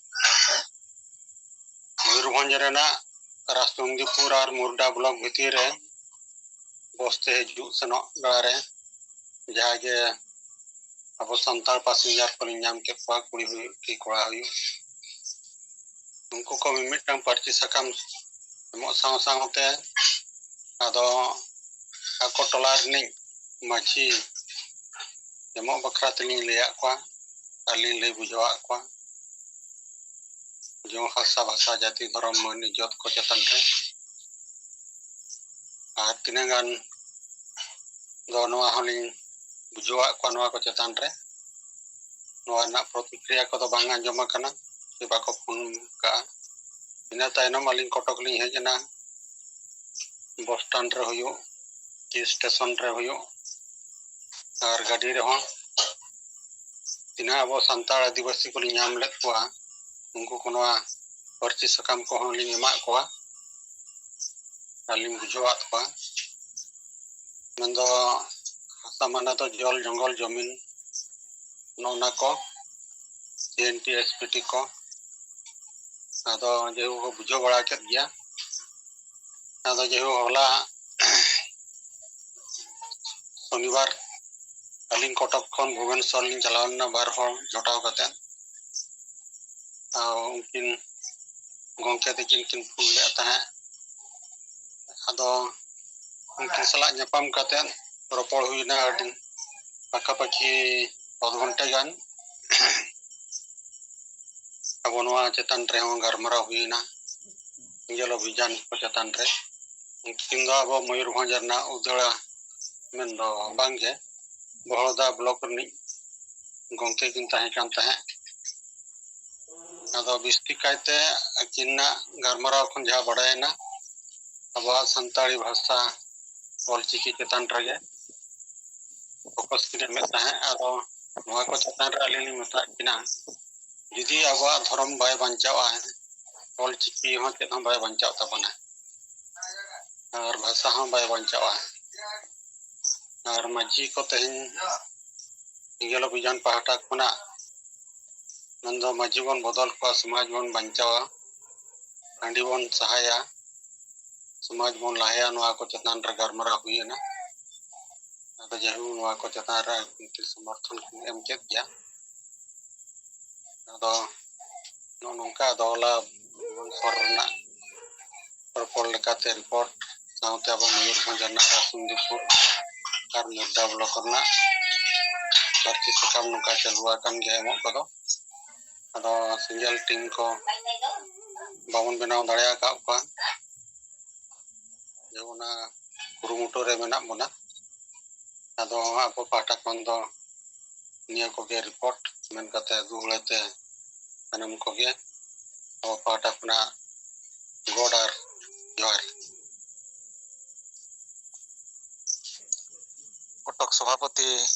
ᱢᱚᱭᱩᱨᱵᱷᱚᱸᱡᱽ ᱨᱮᱱᱟᱜ ᱨᱟᱥᱛᱩᱝᱜᱤᱯᱩᱨ ᱟᱨ ᱢᱩᱨᱰᱟ ᱵᱞᱚᱠ ᱵᱷᱤᱛᱤᱨ ᱨᱮ ᱵᱚᱥ ᱛᱮ ᱦᱤᱡᱩᱜ ᱥᱮᱱᱚᱜ ᱵᱮᱲᱟ ᱨᱮ ᱡᱟᱦᱟᱸ ᱜᱮ ᱟᱵᱚ ᱥᱟᱱᱛᱟᱲ ᱯᱟᱥᱮᱧᱡᱟᱨ ᱠᱚᱞᱤᱧ ᱧᱟᱢ ᱠᱮᱫ ᱠᱚᱣᱟ, ᱠᱩᱲᱤ ᱦᱩᱭᱩᱜ ᱠᱤ ᱠᱚᱲᱟ ᱦᱩᱭᱩᱜ, ᱩᱱᱠᱩ ᱠᱚ ᱢᱤᱢᱤᱫᱴᱟᱝ ᱯᱟᱹᱨᱪᱤ ᱥᱟᱠᱟᱢ ᱮᱢᱚᱜ ᱥᱟᱶ ᱥᱟᱶᱛᱮ ᱟᱫᱚ ᱟᱠᱚ ᱴᱚᱞᱟ ᱨᱤᱱᱤᱡ ᱢᱟᱹᱡᱷᱤ ᱮᱢᱚᱜ ᱵᱟᱠᱷᱨᱟ ᱛᱮᱞᱤᱧ ᱞᱟᱹᱭᱟᱫ ᱠᱚᱣᱟ ᱟᱨ ᱞᱤᱧ ᱞᱟᱹᱭ ᱵᱩᱡᱷᱟᱹᱣᱟᱫ ᱠᱚᱣᱟ᱾ ᱡᱮᱢᱚᱱ ᱦᱟᱥᱟ, ᱵᱷᱟᱥᱟ, ᱡᱟᱹᱛᱤ, ᱫᱷᱚᱨᱚᱢ, ᱢᱟᱹᱱ, ᱤᱡᱽᱡᱚᱛ ᱠᱚ ᱪᱮᱛᱟᱱ ᱨᱮ᱾ ᱟᱨ ᱛᱤᱱᱟᱹᱜ ᱜᱟᱱ ᱫᱚ ᱱᱚᱣᱟ ᱦᱚᱸᱞᱤᱧ ᱵᱩᱡᱷᱟᱹᱣᱟᱫ ᱠᱚᱣᱟ ᱱᱚᱣᱟ ᱠᱚ ᱪᱮᱛᱟᱱ ᱨᱮ᱾ ᱱᱚᱣᱟ ᱨᱮᱱᱟᱜ ᱯᱨᱚᱛᱤᱠᱨᱤᱭᱟ ᱠᱚᱫᱚ ᱵᱟᱝ ᱟᱸᱡᱚᱢ ᱟᱠᱟᱱᱟ, ᱥᱮ ᱵᱟᱠᱚ ᱯᱷᱳᱱ ᱠᱟᱜᱼᱟ᱾ ᱤᱱᱟᱹ ᱛᱟᱭᱱᱚᱢ ᱟᱹᱞᱤᱧ ᱠᱚᱴᱚᱠ ᱞᱤᱧ ᱦᱮᱡ ᱮᱱᱟ᱾ ᱵᱚᱥ ᱥᱴᱮᱱᱰ ᱨᱮ ᱦᱩᱭᱩᱜ, ᱠᱤ ᱥᱴᱮᱥᱚᱱ ᱨᱮ ᱦᱩᱭᱩᱜ, ᱟᱨ ᱜᱟᱹᱰᱤ ᱨᱮᱦᱚᱸ ᱛᱤᱱᱟᱹᱜ ᱟᱵᱚ ᱥᱟᱱᱛᱟᱲ ᱟᱹᱫᱤᱵᱟᱹᱥᱤ ᱠᱚᱞᱤᱧ ᱧᱟᱢ ᱞᱮᱫ ᱠᱚᱣᱟ, ᱩᱱᱠᱩ ᱠᱚ ᱱᱚᱣᱟ ᱯᱟᱹᱨᱪᱤ ᱥᱟᱠᱟᱢ ᱠᱚᱦᱚᱸ ᱞᱤᱧ ᱮᱢᱟᱫ ᱠᱚᱣᱟ ᱟᱨ ᱞᱤᱧ ᱵᱩᱡᱷᱟᱹᱣᱟᱫ ᱠᱚᱣᱟ᱾ ᱢᱮᱱᱫᱚ ᱦᱟᱥᱟ ᱢᱟᱱᱮ ᱫᱚ ᱡᱚᱞ, ᱡᱚᱝᱜᱚᱞ, ᱡᱚᱢᱤᱱ, ᱱᱚᱜᱼᱚ ᱱᱟ ᱠᱚ, ᱥᱤ N T, S P T ᱠᱚ᱾ ᱟᱫᱚ ᱡᱟᱭᱦᱳᱠ ᱠᱚ ᱵᱩᱡᱷᱟᱹᱣ ᱵᱟᱲᱟ ᱠᱮᱫ ᱜᱮᱭᱟ᱾ ᱟᱫᱚ ᱡᱟᱭᱦᱳᱠ ᱦᱚᱞᱟ ᱥᱚᱱᱤᱵᱟᱨ ᱟᱹᱞᱤᱧ ᱠᱚᱴᱚᱠ ᱠᱷᱚᱱ ᱵᱷᱩᱵᱚᱱᱮᱥᱚᱨ ᱞᱤᱧ ᱪᱟᱞᱟᱣ ᱞᱮᱱᱟ ᱵᱟᱨ ᱦᱚᱲ ᱡᱚᱴᱟᱣ ᱠᱟᱛᱮ᱾ ᱟᱨ ᱩᱱᱠᱤᱱ ᱜᱚᱢᱠᱮ ᱛᱟᱹᱠᱤᱱ ᱠᱤᱱ ᱯᱷᱳᱱ ᱞᱮᱫ ᱛᱟᱦᱮᱸᱫ᱾ ᱟᱫᱚ ᱩᱱᱠᱤᱱ ᱥᱟᱞᱟᱜ ᱧᱟᱯᱟᱢ ᱠᱟᱛᱮ ᱨᱚᱯᱚᱲ ᱦᱩᱭᱱᱟ ᱟᱹᱰᱤ ᱯᱟᱠᱟᱯᱟᱠᱤ ᱟᱫᱷ ᱜᱷᱚᱱᱴᱟ ᱜᱟᱱ᱾ ᱟᱵᱚ ᱱᱚᱣᱟ ᱪᱮᱛᱟᱱ ᱨᱮᱦᱚᱸ ᱜᱟᱞᱢᱟᱨᱟᱣ ᱦᱩᱭᱱᱟ, ᱥᱮᱸᱜᱮᱞ ᱚᱵᱷᱤᱡᱟᱱ ᱠᱚ ᱪᱮᱛᱟᱱ ᱨᱮ᱾ ᱩᱱᱠᱤᱱ ᱫᱚ ᱟᱵᱚ ᱢᱚᱭᱩᱨᱵᱷᱚᱸᱡᱽ ᱨᱮᱱᱟᱜ ᱩᱫᱟᱹᱲᱟ ᱢᱮᱱᱫᱚ ᱵᱟᱝᱜᱮ, ᱵᱚᱦᱚᱲᱫᱟ ᱵᱞᱚᱠ ᱨᱤᱱᱤᱡ ᱜᱚᱢᱠᱮ ᱠᱤᱱ ᱛᱟᱦᱮᱸ ᱠᱟᱱ ᱛᱟᱦᱮᱸᱫ᱾ ᱟᱫᱚ ᱵᱤᱥᱛᱤ ᱠᱟᱭᱛᱮ ᱟᱹᱠᱤᱱᱟᱜ ᱜᱟᱞᱢᱟᱨᱟᱣ ᱠᱷᱚᱱ ᱡᱟᱦᱟᱸ ᱵᱟᱰᱟᱭᱮᱱᱟ, ᱟᱵᱚᱣᱟᱜ ᱥᱟᱱᱛᱟᱲᱤ ᱵᱷᱟᱥᱟ ᱚᱞᱪᱤᱠᱤ ᱪᱮᱛᱟᱱ ᱨᱮᱜᱮ ᱯᱷᱳᱠᱟᱥ ᱠᱤᱱ ᱮᱢᱮᱫ ᱛᱟᱦᱮᱸᱫ᱾ ᱟᱫᱚ ᱱᱚᱣᱟ ᱠᱚ ᱪᱮᱛᱟᱱ ᱨᱮ ᱟᱹᱞᱤᱧ ᱞᱤᱧ ᱢᱮᱛᱟᱜ ᱠᱤᱱᱟ, ᱡᱩᱫᱤ ᱟᱵᱚᱣᱟᱜ ᱫᱷᱚᱨᱚᱢ ᱵᱟᱭ ᱵᱟᱧᱪᱟᱣᱟ, ᱚᱞᱪᱤᱠᱤ ᱦᱚᱸ ᱪᱮᱫ ᱦᱚᱸ ᱵᱟᱭ ᱵᱟᱧᱪᱟᱣ ᱛᱟᱵᱚᱱᱟ, ᱟᱨ ᱵᱷᱟᱥᱟ ᱦᱚᱸ ᱵᱟᱭ ᱵᱟᱧᱪᱟᱣᱟ᱾ ᱟᱨ ᱢᱟᱹᱡᱷᱤ ᱠᱚ ᱛᱮᱦᱮᱧ ᱥᱮᱸᱜᱮᱞ ᱚᱵᱷᱤᱡᱟᱱ ᱯᱟᱦᱴᱟ ᱠᱷᱚᱱᱟᱜ ᱢᱮᱱᱫᱚ ᱢᱟᱹᱡᱷᱤ ᱵᱚᱱ ᱵᱚᱫᱚᱞ ᱠᱚᱣᱟ, ᱥᱚᱢᱟᱡᱽ ᱵᱚᱱ ᱵᱟᱧᱪᱟᱣᱟ, ᱦᱟᱺᱰᱤ ᱵᱚᱱ ᱥᱟᱦᱟᱭᱟ, ᱥᱚᱢᱟᱡᱽ ᱵᱚᱱ ᱞᱟᱦᱟᱭᱟ, ᱱᱚᱣᱟ ᱠᱚ ᱪᱮᱛᱟᱱ ᱨᱮ ᱜᱟᱞᱢᱟᱨᱟᱣ ᱦᱩᱭᱮᱱᱟ᱾ ᱟᱫᱚ ᱡᱟᱭᱦᱳᱠ, ᱱᱚᱣᱟ ᱠᱚ ᱪᱮᱛᱟᱱ ᱨᱮ ᱟᱹᱠᱤᱱ ᱛᱮ ᱥᱚᱢᱚᱨᱛᱷᱚᱱ ᱠᱤᱱ ᱮᱢ ᱠᱮᱫ ᱜᱮᱭᱟ᱾ ᱟᱫᱚ ᱱᱚᱜᱼᱚ ᱱᱚᱝᱠᱟ ᱟᱫᱚ ᱦᱚᱞᱟ ᱵᱷᱩᱵᱚᱱᱮᱥᱚᱨ ᱨᱮᱱᱟᱜ ᱨᱚᱯᱚᱲ ᱞᱮᱠᱟᱛᱮ ᱨᱤᱯᱳᱨᱴ ᱥᱟᱶᱛᱮ ᱟᱵᱚ ᱢᱚᱭᱩᱨᱵᱷᱚᱸᱡᱽ ᱨᱮᱱᱟᱜ ᱨᱟᱥᱩᱱᱫᱤᱯᱩᱨ ᱟᱨ ᱢᱩᱨᱫᱟ ᱵᱞᱚᱠ ᱨᱮᱱᱟᱜ ᱟᱨᱪᱤ ᱥᱟᱠᱟᱢ ᱱᱚᱝᱠᱟ ᱪᱟᱹᱞᱩ ᱟᱠᱟᱱ ᱜᱮᱭᱟ ᱮᱢᱚᱜ ᱠᱚᱫᱚ᱾ ᱟᱫᱚ ᱥᱤᱸᱜᱮᱞ ᱴᱤᱢ ᱠᱚ ᱵᱟᱵᱚᱱ ᱵᱮᱱᱟᱣ ᱫᱟᱲᱮ ᱟᱠᱟᱫ ᱠᱚᱣᱟ, ᱡᱮ ᱚᱱᱟ ᱠᱩᱨᱩᱢᱩᱴᱩ ᱨᱮ ᱢᱮᱱᱟᱜ ᱵᱚᱱᱟ᱾ ᱟᱫᱚ ᱟᱵᱚ ᱯᱟᱦᱴᱟ ᱠᱷᱚᱱ ᱫᱚ ᱱᱤᱭᱟᱹ ᱠᱚᱜᱮ ᱨᱤᱯᱳᱨᱴ ᱢᱮᱱ ᱠᱟᱛᱮ ᱫᱩᱦᱲᱟᱹ ᱛᱮ ᱥᱟᱱᱟᱢ ᱠᱚᱜᱮ ᱟᱵᱚ ᱯᱟᱦᱴᱟ ᱠᱷᱚᱱᱟᱜ ᱜᱚᱰ ᱟᱨ ᱡᱚᱦᱟᱨ᱾ ᱠᱚᱴᱚᱠ ᱥᱚᱵᱷᱟᱯᱚᱛᱤ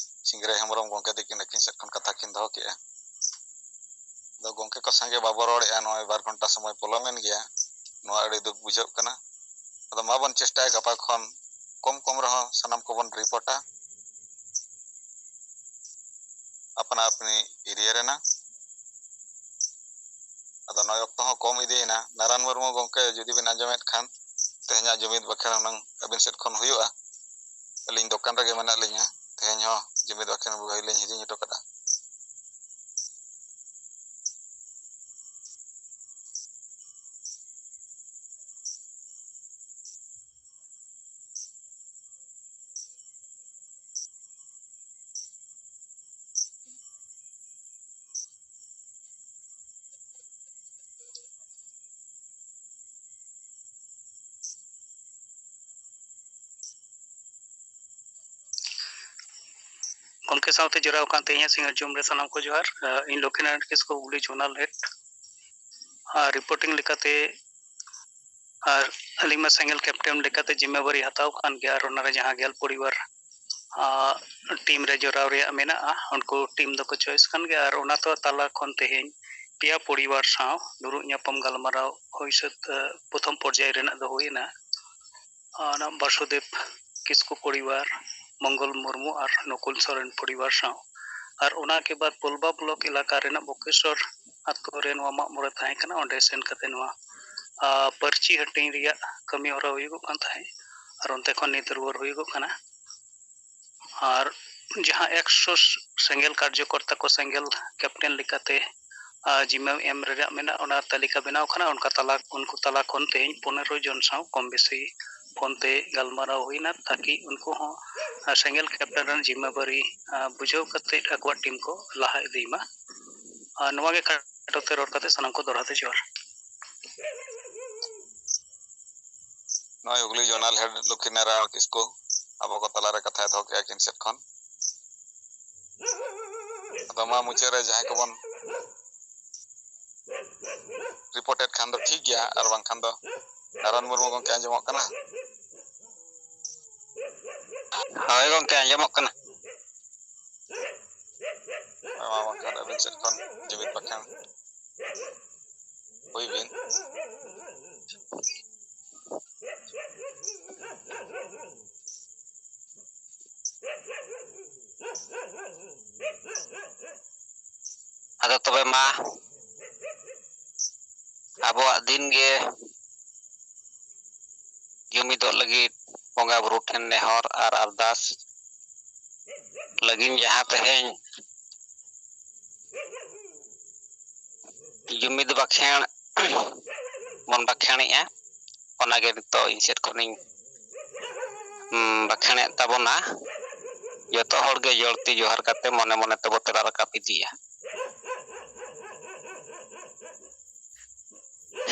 ᱥᱤᱝᱨᱟᱹᱭ ᱦᱮᱢᱵᱨᱚᱢ ᱜᱚᱢᱠᱮ ᱛᱟᱹᱠᱤᱱ ᱟᱹᱠᱤᱱ ᱥᱮᱫ ᱠᱷᱚᱱ ᱠᱟᱛᱷᱟ ᱠᱤᱱ ᱫᱚᱦᱚ ᱠᱮᱜᱼᱟ᱾ ᱟᱫᱚ ᱜᱚᱢᱠᱮ ᱠᱚ ᱥᱟᱸᱜᱮ ᱵᱟᱵᱚ ᱨᱚᱲᱮᱜᱼᱟ, ᱱᱚᱜᱼᱚᱭ ᱵᱟᱨ ᱜᱷᱚᱱᱴᱟ ᱥᱚᱢᱚᱭ ᱯᱚᱞᱚᱢᱮᱱ ᱜᱮᱭᱟ, ᱱᱚᱣᱟ ᱟᱹᱰᱤ ᱫᱩᱠ ᱵᱩᱡᱷᱟᱹᱜ ᱠᱟᱱᱟ᱾ ᱟᱫᱚ ᱢᱟᱵᱚᱱ ᱪᱮᱥᱴᱟᱭᱟ ᱜᱟᱯᱟ ᱠᱷᱚᱱ ᱠᱚᱢ ᱠᱚᱢ ᱨᱮᱦᱚᱸ ᱥᱟᱱᱟᱢ ᱠᱚᱵᱚᱱ ᱨᱤᱯᱳᱨᱴᱟ᱾ ᱟᱯᱱᱟ ᱟᱯᱱᱤ ᱮᱨᱤᱭᱟ ᱨᱮᱱᱟᱜ᱾ ᱟᱫᱚ ᱱᱚᱜᱼᱚᱭ ᱚᱠᱛᱚ ᱦᱚᱸ ᱠᱚᱢ ᱤᱫᱤᱭᱮᱱᱟ᱾ ᱱᱟᱨᱟᱭᱚᱱ ᱢᱩᱨᱢᱩ ᱜᱚᱢᱠᱮ, ᱡᱩᱫᱤ ᱵᱤᱱ ᱟᱸᱡᱚᱢᱮᱫ ᱠᱷᱟᱱ, ᱛᱮᱦᱮᱧᱟᱜ ᱡᱩᱢᱤᱫ ᱵᱟᱠᱷᱮᱬ ᱦᱩᱱᱟᱹᱝ ᱟᱹᱵᱤᱱ ᱥᱮᱫ ᱠᱷᱚᱱ ᱦᱩᱭᱩᱜᱼᱟ᱾ ᱟᱹᱞᱤᱧ ᱫᱚᱠᱟᱱ ᱨᱮᱜᱮ ᱢᱮᱱᱟᱜ ᱞᱤᱧᱟ, ᱛᱮᱦᱮᱧ ᱦᱚᱸ ᱡᱩᱢᱤᱫ ᱵᱟᱠᱷᱮᱬ ᱵᱳᱭ ᱞᱤᱧ ᱦᱤᱲᱤᱧ ᱦᱚᱴᱚ ᱠᱟᱫᱟ᱾ ᱜᱚᱢᱠᱮ ᱥᱟᱶᱛᱮ ᱡᱚᱲᱟᱣ ᱟᱠᱟᱱ ᱛᱮᱦᱮᱧᱟᱜ ᱥᱤᱸᱜᱟᱹᱲ ᱡᱚᱢ ᱨᱮ ᱥᱟᱱᱟᱢ ᱠᱚ ᱡᱚᱦᱟᱨ᱾ ᱟᱸ, ᱤᱧ ᱞᱚᱠᱠᱷᱤᱱᱟᱨᱟᱭᱚᱬ ᱠᱤᱥᱠᱩ, ᱦᱩᱜᱽᱞᱤ ᱡᱳᱱᱟᱞ ᱦᱮᱰ᱾ ᱟᱨ ᱨᱤᱯᱳᱨᱴᱤᱝ ᱞᱮᱠᱟᱛᱮ ᱟᱨ ᱟᱹᱞᱤᱧ ᱢᱟ ᱥᱮᱸᱜᱮᱞ ᱠᱮᱯᱴᱮᱱ ᱞᱮᱠᱟᱛᱮ ᱡᱤᱢᱢᱟᱹᱵᱟᱨᱤ ᱦᱟᱛᱟᱣ ᱠᱟᱱ ᱜᱮᱭᱟ᱾ ᱟᱨ ᱚᱱᱟᱨᱮ ᱡᱟᱦᱟᱸ ᱜᱮᱞ ᱯᱚᱨᱤᱵᱟᱨ ᱴᱤᱢ ᱨᱮ ᱡᱚᱲᱟᱣ ᱨᱮᱭᱟᱜ ᱢᱮᱱᱟᱜᱼᱟ, ᱩᱱᱠᱩ ᱴᱤᱢ ᱫᱚᱠᱚ ᱪᱚᱭᱮᱥ ᱠᱟᱱ ᱜᱮᱭᱟ᱾ ᱟᱨ ᱚᱱᱟ ᱛᱚ ᱛᱟᱞᱟ ᱠᱷᱚᱱ ᱛᱮᱦᱮᱧ ᱯᱮᱭᱟ ᱯᱚᱨᱤᱵᱟᱨ ᱥᱟᱶ ᱫᱩᱲᱩᱵ ᱧᱟᱯᱟᱢ ᱜᱟᱞᱢᱟᱨᱟᱣ ᱦᱩᱭ ᱥᱟᱹᱛ ᱯᱨᱚᱛᱷᱚᱢ ᱯᱚᱨᱡᱟᱭ ᱨᱮᱱᱟᱜ ᱫᱚ ᱦᱩᱭᱮᱱᱟ᱾ ᱚᱱᱟ ᱵᱟᱥᱩᱫᱮᱵ ᱠᱤᱥᱠᱩ ᱯᱚᱨᱤᱵᱟᱨ, ᱢᱚᱝᱜᱚᱞ ᱢᱩᱨᱢᱩ ᱟᱨ ᱱᱩᱠᱩᱞ ᱥᱚᱨᱮᱱ ᱯᱚᱨᱤᱵᱟᱨ ᱥᱟᱶ᱾ ᱟᱨ ᱚᱱᱟ ᱠᱮ ᱵᱟᱫ ᱯᱩᱞᱵᱟ ᱵᱞᱚᱠ ᱮᱞᱟᱠᱟ ᱨᱮᱱᱟᱜ ᱵᱚᱠᱮᱥᱚᱨ ᱟᱛᱳ ᱨᱮ ᱱᱚᱣᱟ ᱢᱟᱜ ᱢᱚᱬᱮ ᱛᱟᱦᱮᱸ ᱠᱟᱱᱟ᱾ ᱚᱸᱰᱮ ᱥᱮᱱ ᱠᱟᱛᱮ ᱱᱚᱣᱟ ᱯᱟᱹᱨᱪᱤ ᱦᱟᱹᱴᱤᱧ ᱨᱮᱭᱟᱜ ᱠᱟᱹᱢᱤ ᱦᱚᱨᱟ ᱦᱩᱭᱩᱜᱚᱜ ᱠᱟᱱ ᱛᱟᱦᱮᱸᱫ᱾ ᱟᱨ ᱚᱱᱛᱮ ᱠᱷᱚᱱ ᱱᱤᱛ ᱨᱩᱣᱟᱹᱲ ᱦᱩᱭᱩᱜᱚᱜ ᱠᱟᱱᱟ᱾ ᱟᱨ ᱡᱟᱦᱟᱸ ᱮᱠᱥᱚ ᱥᱮᱸᱜᱮᱞ ᱠᱟᱨᱡᱚᱠᱚᱨᱛᱟ ᱠᱚ ᱥᱮᱸᱜᱮᱞ ᱠᱮᱯᱴᱮᱱ ᱞᱮᱠᱟᱛᱮ ᱡᱤᱢᱢᱟᱹ ᱮᱢ ᱨᱮᱭᱟᱜ ᱢᱮᱱᱟᱜ, ᱚᱱᱟ ᱛᱟᱹᱞᱤᱠᱟ ᱵᱮᱱᱟᱣ ᱠᱟᱱᱟ᱾ ᱚᱱᱠᱟ ᱛᱟᱞᱟ ᱩᱱᱠᱩ ᱛᱟᱞᱟ ᱠᱷᱚᱱ ᱛᱮᱦᱮᱧ ᱯᱚᱱᱮᱨᱚ ᱡᱚᱱ ᱥᱟᱶ ᱠᱚᱢ ᱵᱮᱥᱤ ᱯᱷᱳᱱ ᱛᱮ ᱜᱟᱞᱢᱟᱨᱟᱣ ᱦᱩᱭᱱᱟ, ᱛᱟᱠᱤ ᱩᱱᱠᱩ ᱦᱚᱸ ᱥᱮᱸᱜᱮᱞ ᱠᱮᱯᱴᱮᱱ ᱨᱮᱱ ᱡᱤᱢᱢᱟᱹᱵᱟᱨᱤ ᱵᱩᱡᱷᱟᱹᱣ ᱠᱟᱛᱮ ᱟᱠᱚᱣᱟᱜ ᱴᱤᱢ ᱠᱚ ᱞᱟᱦᱟ ᱤᱫᱤᱭ ᱢᱟ᱾ ᱱᱚᱣᱟ ᱜᱮ ᱠᱷᱟᱴᱚ ᱛᱮ ᱨᱚᱲ ᱠᱟᱛᱮ ᱥᱟᱱᱟᱢ ᱠᱚ ᱫᱚᱦᱲᱟ ᱛᱮ ᱡᱚᱦᱟᱨ᱾ ᱱᱚᱜᱼᱚᱭ ᱦᱩᱜᱽᱞᱤ ᱡᱚᱱᱟᱞ ᱦᱮᱰ ᱞᱚᱠᱠᱷᱤ ᱱᱟᱨᱟᱭᱚᱬ ᱠᱤᱥᱠᱩ ᱟᱵᱚ ᱠᱚ ᱛᱟᱞᱟᱨᱮ ᱠᱟᱛᱷᱟᱭ ᱫᱚᱦᱚ ᱠᱮᱫᱼᱟ ᱟᱹᱠᱤᱱ ᱥᱮᱫ ᱠᱷᱚᱱ᱾ ᱟᱫᱚ ᱢᱟ ᱢᱩᱪᱟᱹᱫ ᱨᱮ ᱡᱟᱦᱟᱸᱭ ᱠᱚᱵᱚᱱ ᱨᱤᱯᱳᱨᱴᱮᱰ ᱠᱷᱟᱱ ᱫᱚ ᱴᱷᱤᱠ ᱜᱮᱭᱟ, ᱟᱨ ᱵᱟᱝᱠᱷᱟᱱ ᱫᱚ ᱱᱟᱨᱟᱭᱚᱱ ᱢᱩᱨᱢᱩ ᱜᱚᱢᱠᱮ ᱟᱸᱡᱚᱢᱚᱜ ᱠᱟᱱᱟ? ᱦᱳᱭ ᱜᱚᱢᱠᱮ, ᱟᱸᱡᱚᱢᱚᱜ ᱠᱟᱱᱟ᱾ ᱟᱨ ᱵᱟᱝᱠᱷᱟᱱ ᱟᱹᱵᱤᱱ ᱥᱮᱫ ᱠᱷᱚᱱ ᱡᱩᱢᱤᱫ ᱵᱟᱠᱷᱮᱬ ᱦᱩᱭ ᱵᱤᱱ᱾ ᱟᱫᱚ ᱛᱚᱵᱮ ᱢᱟ, ᱟᱵᱚᱣᱟᱜ ᱫᱤᱱ ᱜᱮ ᱡᱩᱢᱤᱫᱚᱜ ᱞᱟᱹᱜᱤᱫ ᱵᱚᱸᱜᱟ ᱵᱩᱨᱩ ᱴᱷᱮᱱ ᱱᱮᱦᱚᱨ ᱟᱨ ᱟᱨᱫᱟᱥ ᱞᱟᱹᱜᱤᱫ ᱡᱟᱦᱟᱸ ᱛᱮᱦᱮᱧ ᱡᱩᱢᱤᱫ ᱵᱟᱠᱷᱮᱬ ᱵᱚᱱ ᱵᱟᱠᱷᱮᱬᱮᱜᱼᱟ, ᱚᱱᱟᱜᱮ ᱱᱤᱛᱚᱜ ᱤᱧ ᱥᱮᱫ ᱠᱷᱚᱱᱤᱧ, ᱩᱸ, ᱵᱟᱠᱷᱮᱬᱮᱫ ᱛᱟᱵᱚᱱᱟ᱾ ᱡᱚᱛᱚ ᱦᱚᱲᱜᱮ ᱡᱚᱲᱛᱤ ᱡᱚᱦᱟᱨ ᱠᱟᱛᱮ ᱢᱚᱱᱮ ᱢᱚᱱᱮ ᱛᱮᱵᱚ ᱛᱮᱞᱟ ᱨᱟᱠᱟᱵ ᱤᱫᱤᱭᱟ᱾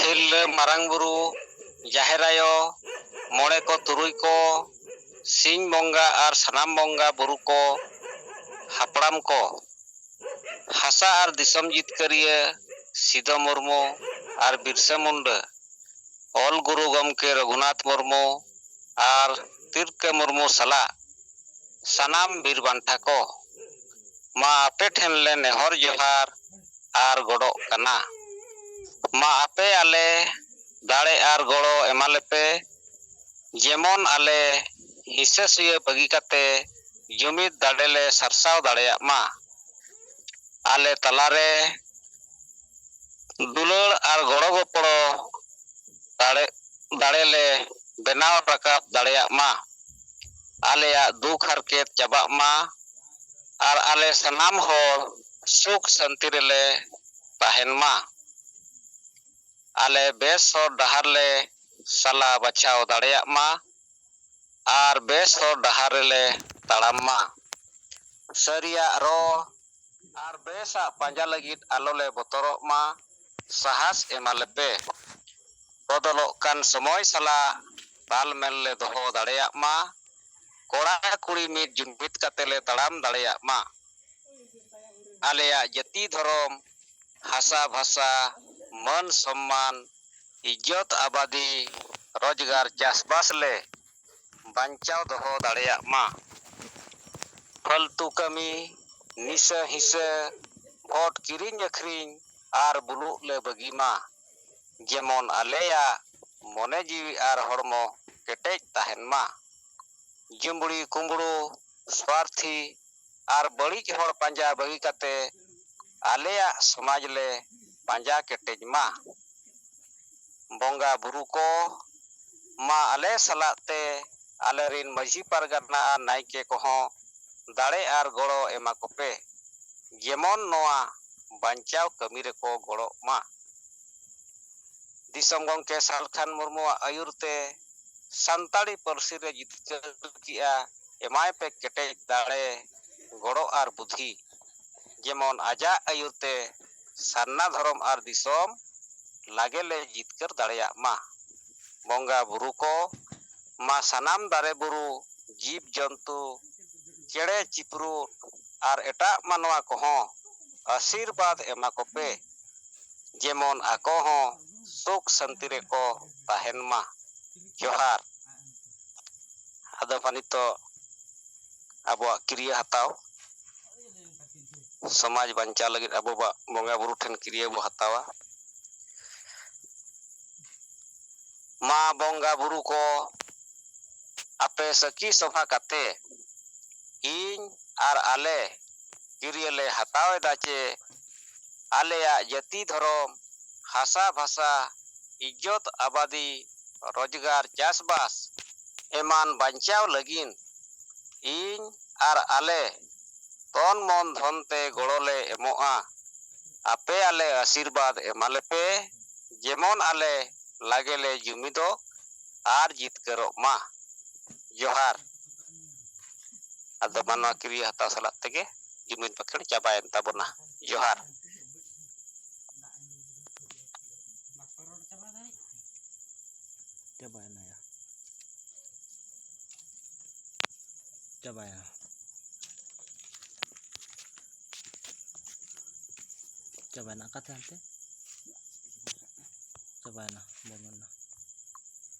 ᱦᱤᱨᱞᱟᱹ ᱢᱟᱨᱟᱝ ᱵᱩᱨᱩ, ᱡᱟᱦᱮᱨ ᱟᱭᱳ, ᱢᱚᱬᱮ ᱠᱚ ᱛᱩᱨᱩᱭ ᱠᱚ, ᱥᱤᱧ ᱵᱚᱸᱜᱟ ᱟᱨ ᱥᱟᱱᱟᱢ ᱵᱚᱸᱜᱟ ᱵᱩᱨᱩ ᱠᱚ, ᱦᱟᱯᱲᱟᱢ ᱠᱚ, ᱦᱟᱥᱟ ᱟᱨ ᱫᱤᱥᱚᱢ ᱡᱤᱛᱠᱟᱹᱨᱤᱭᱟᱹ ᱥᱤᱫᱚ ᱢᱩᱨᱢᱩ, ᱟᱨ ᱵᱤᱨᱥᱟᱹ ᱢᱩᱱᱰᱟᱹ, ᱚᱞ ᱜᱩᱨᱩ ᱜᱚᱢᱠᱮ ᱨᱚᱜᱷᱩᱱᱟᱛᱷ ᱢᱩᱨᱢᱩ ᱟᱨ ᱛᱤᱨᱠᱟᱹ ᱢᱩᱨᱢᱩ ᱥᱟᱞᱟᱜ ᱥᱟᱱᱟᱢ ᱵᱤᱨ ᱵᱟᱱᱴᱟ ᱠᱚ, ᱢᱟ ᱟᱯᱮ ᱴᱷᱮᱱ ᱞᱮ ᱱᱮᱦᱚᱨ ᱡᱚᱦᱟᱨ ᱟᱨ ᱜᱚᱰᱚᱜ ᱠᱟᱱᱟ᱾ ᱢᱟ ᱟᱯᱮ ᱟᱞᱮ ᱫᱟᱲᱮ ᱟᱨ ᱜᱚᱲᱚ ᱮᱢᱟ ᱞᱮᱯᱮ, ᱡᱮᱢᱚᱱ ᱟᱞᱮ ᱦᱤᱸᱥᱟᱹ ᱥᱩᱭᱟᱹ ᱵᱟᱹᱜᱤ ᱠᱟᱛᱮ ᱡᱩᱢᱤᱫ ᱫᱟᱲᱮ ᱞᱮ ᱥᱟᱨᱥᱟᱣ ᱫᱟᱲᱮᱭᱟᱜ ᱢᱟ᱾ ᱟᱞᱮ ᱛᱟᱞᱟᱨᱮ ᱫᱩᱞᱟᱹᱲ ᱟᱨ ᱜᱚᱲᱚ ᱜᱚᱯᱚᱲᱚ ᱫᱟᱲᱮ, ᱫᱟᱲᱮ ᱞᱮ ᱵᱮᱱᱟᱣ ᱨᱟᱠᱟᱵ ᱫᱟᱲᱮᱭᱟᱜ ᱢᱟ᱾ ᱟᱞᱮᱭᱟᱜ ᱫᱩᱠ ᱦᱟᱨᱠᱮᱛ ᱪᱟᱵᱟᱜ ᱢᱟ ᱟᱨ ᱟᱞᱮ ᱥᱟᱱᱟᱢ ᱦᱚᱲ ᱥᱩᱠ ᱥᱟᱱᱛᱤ ᱨᱮᱞᱮ ᱛᱟᱦᱮᱱ ᱢᱟ᱾ ᱟᱞᱮ ᱵᱮᱥ ᱦᱚᱨ ᱰᱟᱦᱟᱨ ᱞᱮ ᱥᱟᱞᱟ ᱵᱟᱪᱷᱟᱣ ᱫᱟᱲᱮᱭᱟᱜ ᱢᱟ ᱟᱨ ᱵᱮᱥ ᱦᱚᱨ ᱰᱟᱦᱟᱨ ᱨᱮᱞᱮ ᱛᱟᱲᱟᱢ ᱢᱟ᱾ ᱥᱟᱹᱨᱤᱭᱟᱜ ᱨᱚᱲ ᱟᱨ ᱵᱮᱥᱟᱜ ᱯᱟᱸᱡᱟ ᱞᱟᱹᱜᱤᱫ ᱟᱞᱚᱞᱮ ᱵᱚᱛᱚᱨᱚᱜ ᱢᱟ, ᱥᱟᱦᱟᱥ ᱮᱢᱟ ᱞᱮᱯᱮ᱾ ᱵᱚᱫᱚᱞᱚᱜ ᱠᱟᱱ ᱥᱚᱢᱚᱭ ᱥᱟᱞᱟᱜ ᱛᱟᱞᱢᱮᱞ ᱞᱮ ᱫᱚᱦᱚ ᱫᱟᱲᱮᱭᱟᱜ ᱢᱟ, ᱠᱚᱲᱟ ᱠᱩᱲᱤ ᱢᱤᱫ ᱡᱩᱢᱤᱫ ᱠᱟᱛᱮ ᱞᱮ ᱛᱟᱲᱟᱢ ᱫᱟᱲᱮᱭᱟᱜ ᱢᱟ᱾ ᱟᱞᱮᱭᱟᱜ ᱡᱟᱹᱛᱤ ᱫᱷᱚᱨᱚᱢ, ᱦᱟᱥᱟ ᱵᱷᱟᱥᱟ, ᱢᱟᱹᱱ ᱥᱚᱢᱢᱟᱱ, ᱤᱡᱽᱡᱚᱛ ᱟᱵᱟᱫᱤ, ᱨᱚᱡᱽᱜᱟᱨ ᱪᱟᱥᱵᱟᱥ ᱞᱮ ᱵᱟᱧᱪᱟᱣ ᱫᱚᱦᱚ ᱫᱟᱲᱮᱭᱟᱜ ᱢᱟ᱾ ᱯᱷᱟᱹᱞᱛᱩ ᱠᱟᱹᱢᱤ, ᱱᱤᱥᱟᱹ ᱦᱤᱸᱥᱟᱹ, ᱵᱷᱳᱴ ᱠᱤᱨᱤᱧ ᱟᱹᱠᱷᱨᱤᱧ ᱟᱨ ᱵᱩᱞᱩᱜ ᱞᱮ ᱵᱟᱹᱜᱤ ᱢᱟ, ᱡᱮᱢᱚᱱ ᱟᱞᱮᱭᱟᱜ ᱢᱚᱱᱮ ᱡᱤᱣᱤ ᱟᱨ ᱦᱚᱲᱢᱚ ᱠᱮᱴᱮᱡ ᱛᱟᱦᱮᱱ ᱢᱟ᱾ ᱡᱩᱢᱵᱽᱲᱤ ᱠᱩᱢᱵᱽᱲᱩ, ᱥᱣᱟᱨᱛᱷᱤ ᱟᱨ ᱵᱟᱹᱲᱤᱡ ᱦᱚᱲ ᱯᱟᱸᱡᱟ ᱵᱟᱹᱜᱤ ᱠᱟᱛᱮ ᱟᱞᱮᱭᱟᱜ ᱥᱚᱢᱟᱡᱽ ᱞᱮ ᱯᱟᱸᱡᱟ ᱠᱮᱴᱮᱡ ᱢᱟ᱾ ᱵᱚᱸᱜᱟ ᱵᱩᱨᱩ ᱠᱚ, ᱢᱟ ᱟᱞᱮ ᱥᱟᱞᱟᱜ ᱛᱮ ᱟᱞᱮᱨᱤᱱ ᱢᱟᱹᱡᱷᱤ ᱯᱟᱨᱜᱟᱱᱟ ᱟᱨ ᱱᱟᱭᱠᱮ ᱠᱚᱦᱚᱸ ᱫᱟᱲᱮ ᱟᱨ ᱜᱚᱲᱚ ᱮᱢᱟ ᱠᱚᱯᱮ, ᱡᱮᱢᱚᱱ ᱱᱚᱣᱟ ᱵᱟᱧᱪᱟᱣ ᱠᱟᱹᱢᱤ ᱨᱮᱠᱚ ᱜᱚᱲᱚᱜ ᱢᱟ᱾ ᱫᱤᱥᱚᱢ ᱜᱚᱢᱠᱮ ᱥᱟᱞᱠᱷᱟᱱ ᱢᱩᱨᱢᱩᱣᱟᱜ ᱟᱹᱭᱩᱨ ᱛᱮ ᱥᱟᱱᱛᱟᱲᱤ ᱯᱟᱹᱨᱥᱤ ᱨᱮ ᱡᱤᱛᱠᱟᱹᱨ ᱠᱮᱜᱼᱟ, ᱮᱢᱟᱭ ᱯᱮ ᱠᱮᱴᱮᱡ ᱫᱟᱲᱮ, ᱜᱚᱲᱚ ᱟᱨ ᱵᱩᱫᱷᱤ, ᱡᱮᱢᱚᱱ ᱟᱡᱟᱜ ᱟᱹᱭᱩᱨ ᱛᱮ ᱥᱟᱨᱱᱟ ᱫᱷᱚᱨᱚᱢ ᱟᱨ ᱫᱤᱥᱚᱢ ᱞᱟᱜᱮ ᱞᱮ ᱡᱤᱛᱠᱟᱹᱨ ᱫᱟᱲᱮᱭᱟᱜ ᱢᱟ᱾ ᱵᱚᱸᱜᱟ ᱵᱩᱨᱩ ᱠᱚ, ᱢᱟ ᱥᱟᱱᱟᱢ ᱫᱟᱨᱮ ᱵᱩᱨᱩ, ᱡᱤᱵᱽ ᱡᱚᱱᱛᱩ, ᱪᱮᱬᱮ ᱪᱤᱯᱨᱩᱫ ᱟᱨ ᱮᱴᱟᱜ ᱢᱟᱱᱣᱟ ᱠᱚᱦᱚᱸ ᱟᱥᱤᱨᱵᱟᱫᱽ ᱮᱢᱟ ᱠᱚᱯᱮ᱾ ᱡᱮᱢᱚᱱ ᱟᱠᱚ ᱦᱚᱸ ᱥᱩᱠ ᱥᱟᱱᱛᱤ ᱨᱮᱠᱚ ᱛᱟᱦᱮᱱ ᱢᱟ᱾ ᱡᱚᱦᱟᱨ᱾ ᱟᱫᱚ ᱢᱟ ᱱᱤᱛᱚᱜ ᱟᱵᱚᱣᱟᱜ ᱠᱤᱨᱭᱟᱹ ᱦᱟᱛᱟᱣ, ᱥᱚᱢᱟᱡᱽ ᱵᱟᱧᱪᱟᱣ ᱞᱟᱹᱜᱤᱫ ᱟᱵᱚᱣᱟᱜ ᱵᱚᱸᱜᱟ ᱵᱩᱨᱩ ᱴᱷᱮᱱ ᱠᱤᱨᱭᱟᱹ ᱵᱚ ᱦᱟᱛᱟᱣᱟ᱾ ᱢᱟ ᱵᱚᱸᱜᱟ ᱵᱩᱨᱩ ᱠᱚ, ᱟᱯᱮ ᱥᱟᱹᱠᱷᱤ ᱥᱚᱵᱷᱟ ᱠᱟᱛᱮ ᱤᱧ ᱟᱨ ᱟᱞᱮ ᱠᱤᱨᱭᱟᱹ ᱞᱮ ᱦᱟᱛᱟᱣ ᱮᱫᱟ ᱪᱮ ᱟᱞᱮᱭᱟᱜ ᱡᱟᱹᱛᱤ ᱫᱷᱚᱨᱚᱢ, ᱦᱟᱥᱟ ᱵᱷᱟᱥᱟ, ᱤᱡᱽᱡᱚᱛ ᱟᱵᱟᱫᱤ, ᱨᱚᱡᱽᱜᱟᱨ, ᱪᱟᱥᱵᱟᱥ ᱮᱢᱟᱱ ᱵᱟᱧᱪᱟᱣ ᱞᱟᱹᱜᱤᱫ ᱤᱧ ᱟᱨ ᱟᱞᱮ ᱛᱚᱱ ᱢᱚᱱ ᱫᱷᱚᱱ ᱛᱮ ᱜᱚᱲᱚ ᱞᱮ ᱮᱢᱚᱜᱼᱟ᱾ ᱟᱯᱮ ᱟᱞᱮ ᱟᱥᱤᱨᱵᱟᱫᱽ ᱮᱢᱟ ᱞᱮᱯᱮ, ᱡᱮᱢᱚᱱ ᱟᱞᱮ ᱞᱟᱜᱮ ᱞᱮ ᱡᱩᱢᱤᱫᱚᱜ ᱟᱨ ᱡᱤᱛᱠᱟᱹᱨᱚᱜ ᱢᱟ᱾ ᱡᱚᱦᱟᱨ᱾ ᱟᱫᱚ ᱢᱟᱱᱣᱟ ᱠᱤᱨᱭᱟᱹ ᱦᱟᱛᱟᱣ ᱥᱟᱞᱟᱜ ᱛᱮᱜᱮ ᱡᱩᱢᱤᱫ ᱵᱟᱠᱷᱮᱲ ᱪᱟᱵᱟᱭᱮᱱ ᱛᱟᱵᱚᱱᱟ᱾ ᱡᱚᱦᱟᱨ᱾ ᱪᱟᱵᱟᱭᱮᱱᱟ ᱭᱟ᱾ ᱪᱟᱵᱟᱭᱮᱱᱟ᱾ ᱪᱟᱵᱟᱭᱮᱱᱟ᱾ ᱚᱠᱟᱛᱮ ᱦᱟᱱᱛᱮ? ᱪᱟᱵᱟᱭᱮᱱᱟ, ᱵᱚᱱᱫᱚᱭᱮᱱᱟ᱾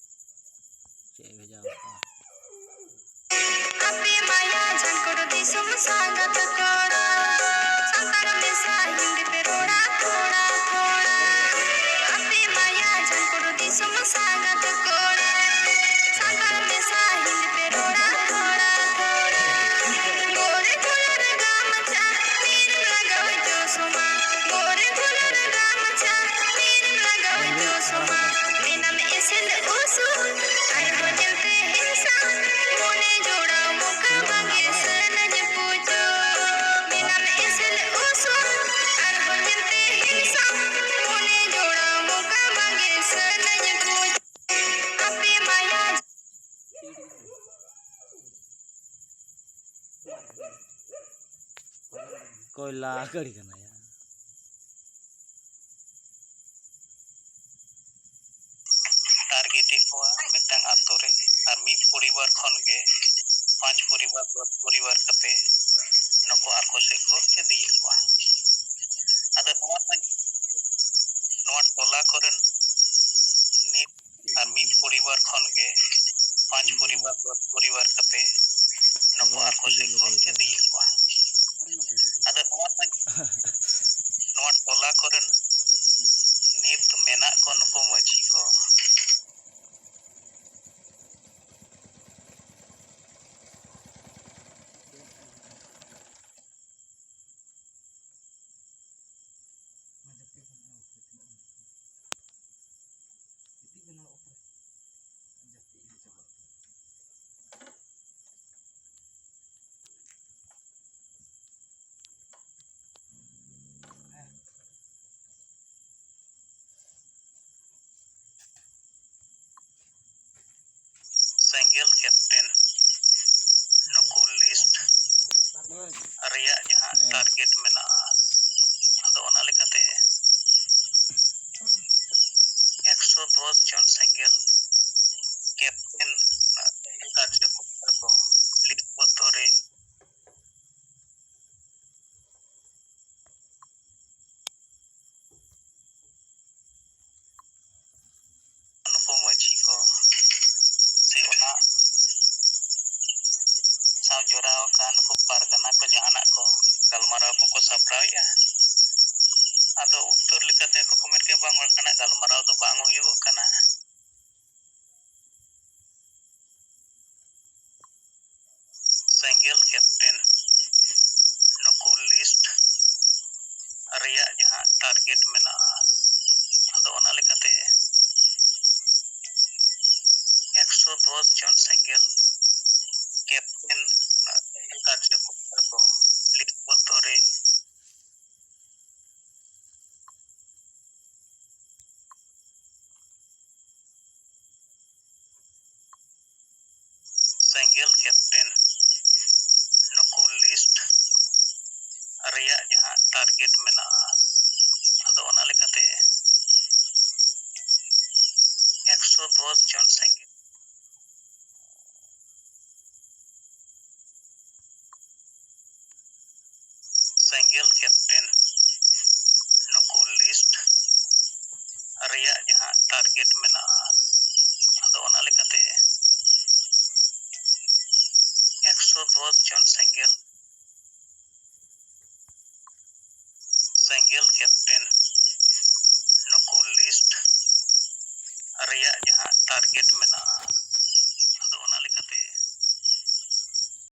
ᱪᱮᱫ ᱮ ᱵᱷᱮᱡᱟ ᱟᱠᱟᱫᱟ? ᱟᱯᱮ ᱢᱟᱭᱟ ᱡᱷᱟᱲᱠᱷᱚᱸᱰ ᱫᱤᱥᱚᱢ ᱥᱟᱸᱜᱟᱛ ᱠᱚᱲᱟ, ᱥᱟᱱᱛᱟᱲ ᱢᱮᱥᱟ ᱦᱤᱱᱫᱤ ᱯᱮ ᱨᱚᱲᱟ ᱛᱷᱚᱲᱟ ᱛᱷᱚᱲᱟ᱾ ᱟᱯᱮ ᱢᱟᱭᱟ ᱡᱷᱟᱲᱠᱷᱚᱸᱰ ᱫᱤᱥᱚᱢ ᱥᱟᱸᱜᱟᱛ ᱠᱚᱲᱟ, ᱥᱟᱱᱛᱟᱲ ᱢᱮᱥᱟ ᱦᱤᱱᱫᱤ ᱯᱮ ᱨᱚᱲᱟ ᱛᱷᱚᱲᱟ ᱛᱷᱚᱲᱟ᱾ ᱜᱳᱨ ᱜᱳᱨ ᱜᱟᱢᱪᱷᱟ ᱢᱮᱨᱮᱢ ᱞᱟᱜᱟᱣ ᱪᱚᱥᱢᱟ, ᱜᱳᱨ ᱜᱳᱨ ᱜᱟᱢᱪᱷᱟ ᱢᱮᱨᱮᱢ ᱞᱟᱜᱟᱣ ᱪᱚᱥᱢᱟ᱾ ᱢᱮᱱᱟᱢ ᱮᱥᱮᱞ ᱩᱥᱩᱞ ᱟᱨᱦᱚᱸ ᱧᱮᱞᱛᱮ ᱦᱮᱸᱥᱟᱝ, ᱢᱚᱱᱮ ᱡᱚᱲᱟᱣ ᱢᱚᱠᱟ ᱵᱟᱝᱜᱮ ᱥᱟᱱᱟᱧ ᱯᱩᱡᱟᱹ᱾ ᱢᱮᱱᱟᱢ ᱮᱥᱮᱞ ᱩᱥᱩᱞ ᱟᱨᱦᱚᱸ ᱧᱮᱞᱛᱮ ᱦᱮᱸᱥᱟᱝ, ᱢᱚᱱᱮ ᱡᱚᱲᱟᱣ ᱢᱚᱠᱟ ᱵᱟᱝᱜᱮ ᱥᱟᱱᱟᱧ ᱯᱩᱡᱟᱹ᱾ ᱟᱯᱮ ᱢᱟᱭᱟ ᱠᱚᱭᱞᱟ ᱜᱟᱹᱲᱤ ᱠᱟᱱᱟ ᱭᱟ᱾ ᱴᱟᱨᱜᱮᱴ ᱮᱫ ᱠᱚᱣᱟ ᱢᱤᱫᱴᱟᱝ ᱟᱛᱳ ᱨᱮ, ᱟᱨ ᱢᱤᱫ ᱯᱚᱨᱤᱵᱟᱨ ᱠᱷᱚᱱ ᱜᱮ ᱯᱟᱸᱪ ᱯᱚᱨᱤᱵᱟᱨ, ᱫᱚᱥ ᱯᱚᱨᱤᱵᱟᱨ ᱠᱟᱛᱮ ᱱᱩᱠᱩ ᱟᱠᱚ ᱥᱮᱫ ᱠᱚ ᱤᱫᱤᱭᱮᱫ ᱠᱚᱣᱟ᱾ ᱟᱫᱚ ᱱᱚᱣᱟ ᱢᱟ ᱱᱚᱣᱟ ᱴᱚᱞᱟ ᱠᱚᱨᱮᱱ ᱱᱤᱛ ᱟᱨ ᱢᱤᱫ ᱯᱚᱨᱤᱵᱟᱨ ᱠᱷᱚᱱ ᱜᱮ ᱯᱟᱸᱪ ᱯᱚᱨᱤᱵᱟᱨ, ᱫᱚᱥ ᱯᱚᱨᱤᱵᱟᱨ ᱠᱟᱛᱮ ᱱᱩᱠᱩ ᱟᱨ ᱠᱚ ᱥᱮᱫ ᱠᱚ ᱤᱫᱤᱭᱮᱫ ᱠᱚᱣᱟ᱾ ᱟᱫᱚ ᱱᱚᱣᱟ, ᱱᱚᱣᱟ ᱴᱚᱞᱟ ᱠᱚᱨᱮᱱ ᱱᱤᱛ ᱢᱮᱱᱟᱜ ᱠᱚ ᱱᱩᱠᱩ ᱢᱟᱹᱡᱷᱤ ᱠᱚ᱾ ᱥᱮᱸᱜᱮᱞ ᱠᱮᱯᱴᱮᱱ ᱱᱩᱠᱩ ᱞᱤᱥᱴ ᱨᱮᱭᱟᱜ ᱡᱟᱦᱟᱸ ᱦᱮᱸ᱾ ᱴᱟᱨᱜᱮᱴ ᱢᱮᱱᱟᱜᱼᱟ, ᱟᱫᱚ ᱚᱱᱟ ᱞᱮᱠᱟᱛᱮ ᱮᱠᱥᱚ ᱫᱚᱥ ᱡᱚᱱ ᱥᱮᱸᱜᱮᱞ ᱠᱮᱯᱴᱮᱱ ᱥᱮᱸᱜᱮᱞ ᱠᱟᱨᱡᱚᱠᱚᱨᱛᱟ ᱠᱚ ᱞᱤᱥᱴ ᱵᱚᱫᱽᱫᱷᱚ ᱨᱮ ᱱᱩᱠᱩ ᱢᱟᱹᱡᱷᱤ ᱠᱚ ᱥᱮ ᱚᱱᱟ ᱥᱟᱶ ᱡᱚᱲᱟᱣ ᱟᱠᱟᱱ ᱱᱩᱠᱩ ᱯᱟᱨᱜᱟᱱᱟ ᱠᱚ ᱡᱟᱦᱟᱱᱟᱜ ᱠᱚ ᱜᱟᱞᱢᱟᱨᱟᱣ ᱠᱚᱠᱚ ᱥᱟᱯᱲᱟᱣᱮᱫᱼᱟ᱾ ᱟᱫᱚ ᱩᱛᱛᱚᱨ ᱞᱮᱠᱟᱛᱮ ᱟᱠᱚ ᱠᱚ ᱢᱮᱱ ᱠᱮᱫᱟ, "ᱵᱟᱝ, ᱚᱱᱠᱟᱱᱟᱜ ᱜᱟᱞᱢᱟᱨᱟᱣ ᱫᱚ ᱵᱟᱝ ᱦᱩᱭᱩᱜᱚᱜ ᱠᱟᱱᱟ᱾" ᱥᱮᱸᱜᱮᱞ ᱠᱮᱯᱴᱮᱱ ᱱᱩᱠᱩ ᱞᱤᱥᱴ ᱨᱮᱭᱟᱜ ᱡᱟᱦᱟᱸ ᱴᱟᱨᱜᱮᱴ ᱢᱮᱱᱟᱜᱼᱟ, ᱟᱫᱚ ᱚᱱᱟ ᱞᱮᱠᱟᱛᱮ ᱮᱠᱥᱚ ᱫᱚᱥ ᱡᱚᱱ ᱥᱮᱸᱜᱮᱞ ᱠᱮᱯᱴᱮᱱ ᱠᱟᱨᱡᱚᱠᱚᱨᱛᱟ ᱠᱚ ᱞᱤᱥᱴ ᱵᱚᱫᱽᱫᱷᱚ ᱨᱮ ᱥᱮᱸᱜᱮᱞ ᱠᱮᱯᱴᱮᱱ ᱱᱩᱠᱩ ᱞᱤᱥᱴ ᱨᱮᱭᱟᱜ ᱡᱟᱦᱟᱸ ᱴᱟᱨᱜᱮᱴ ᱢᱮᱱᱟᱜᱼᱟ, ᱟᱫᱚ ᱚᱱᱟ ᱞᱮᱠᱟᱛᱮ ᱮᱠᱥᱚ ᱫᱚᱥ ᱡᱚᱱ ᱥᱮᱸᱜᱮᱞ ᱥᱮᱸᱜᱮᱞ ᱠᱮᱯᱴᱮᱱ ᱱᱩᱠᱩ ᱞᱤᱥᱴ ᱨᱮᱭᱟᱜ ᱡᱟᱦᱟᱸ ᱴᱟᱨᱜᱮᱴ ᱢᱮᱱᱟᱜᱼᱟ, ᱟᱫᱚ ᱚᱱᱟ ᱞᱮᱠᱟᱛᱮ ᱮᱠᱥᱚ ᱫᱚᱥ ᱡᱚᱱ ᱥᱮᱸᱜᱮᱞ ᱥᱮᱸᱜᱮᱞ ᱠᱮᱯᱴᱮᱱ ᱱᱩᱠᱩ ᱞᱤᱥᱴ ᱨᱮᱭᱟᱜ ᱡᱟᱦᱟᱸ ᱴᱟᱨᱜᱮᱴ ᱢᱮᱱᱟᱜᱼᱟ,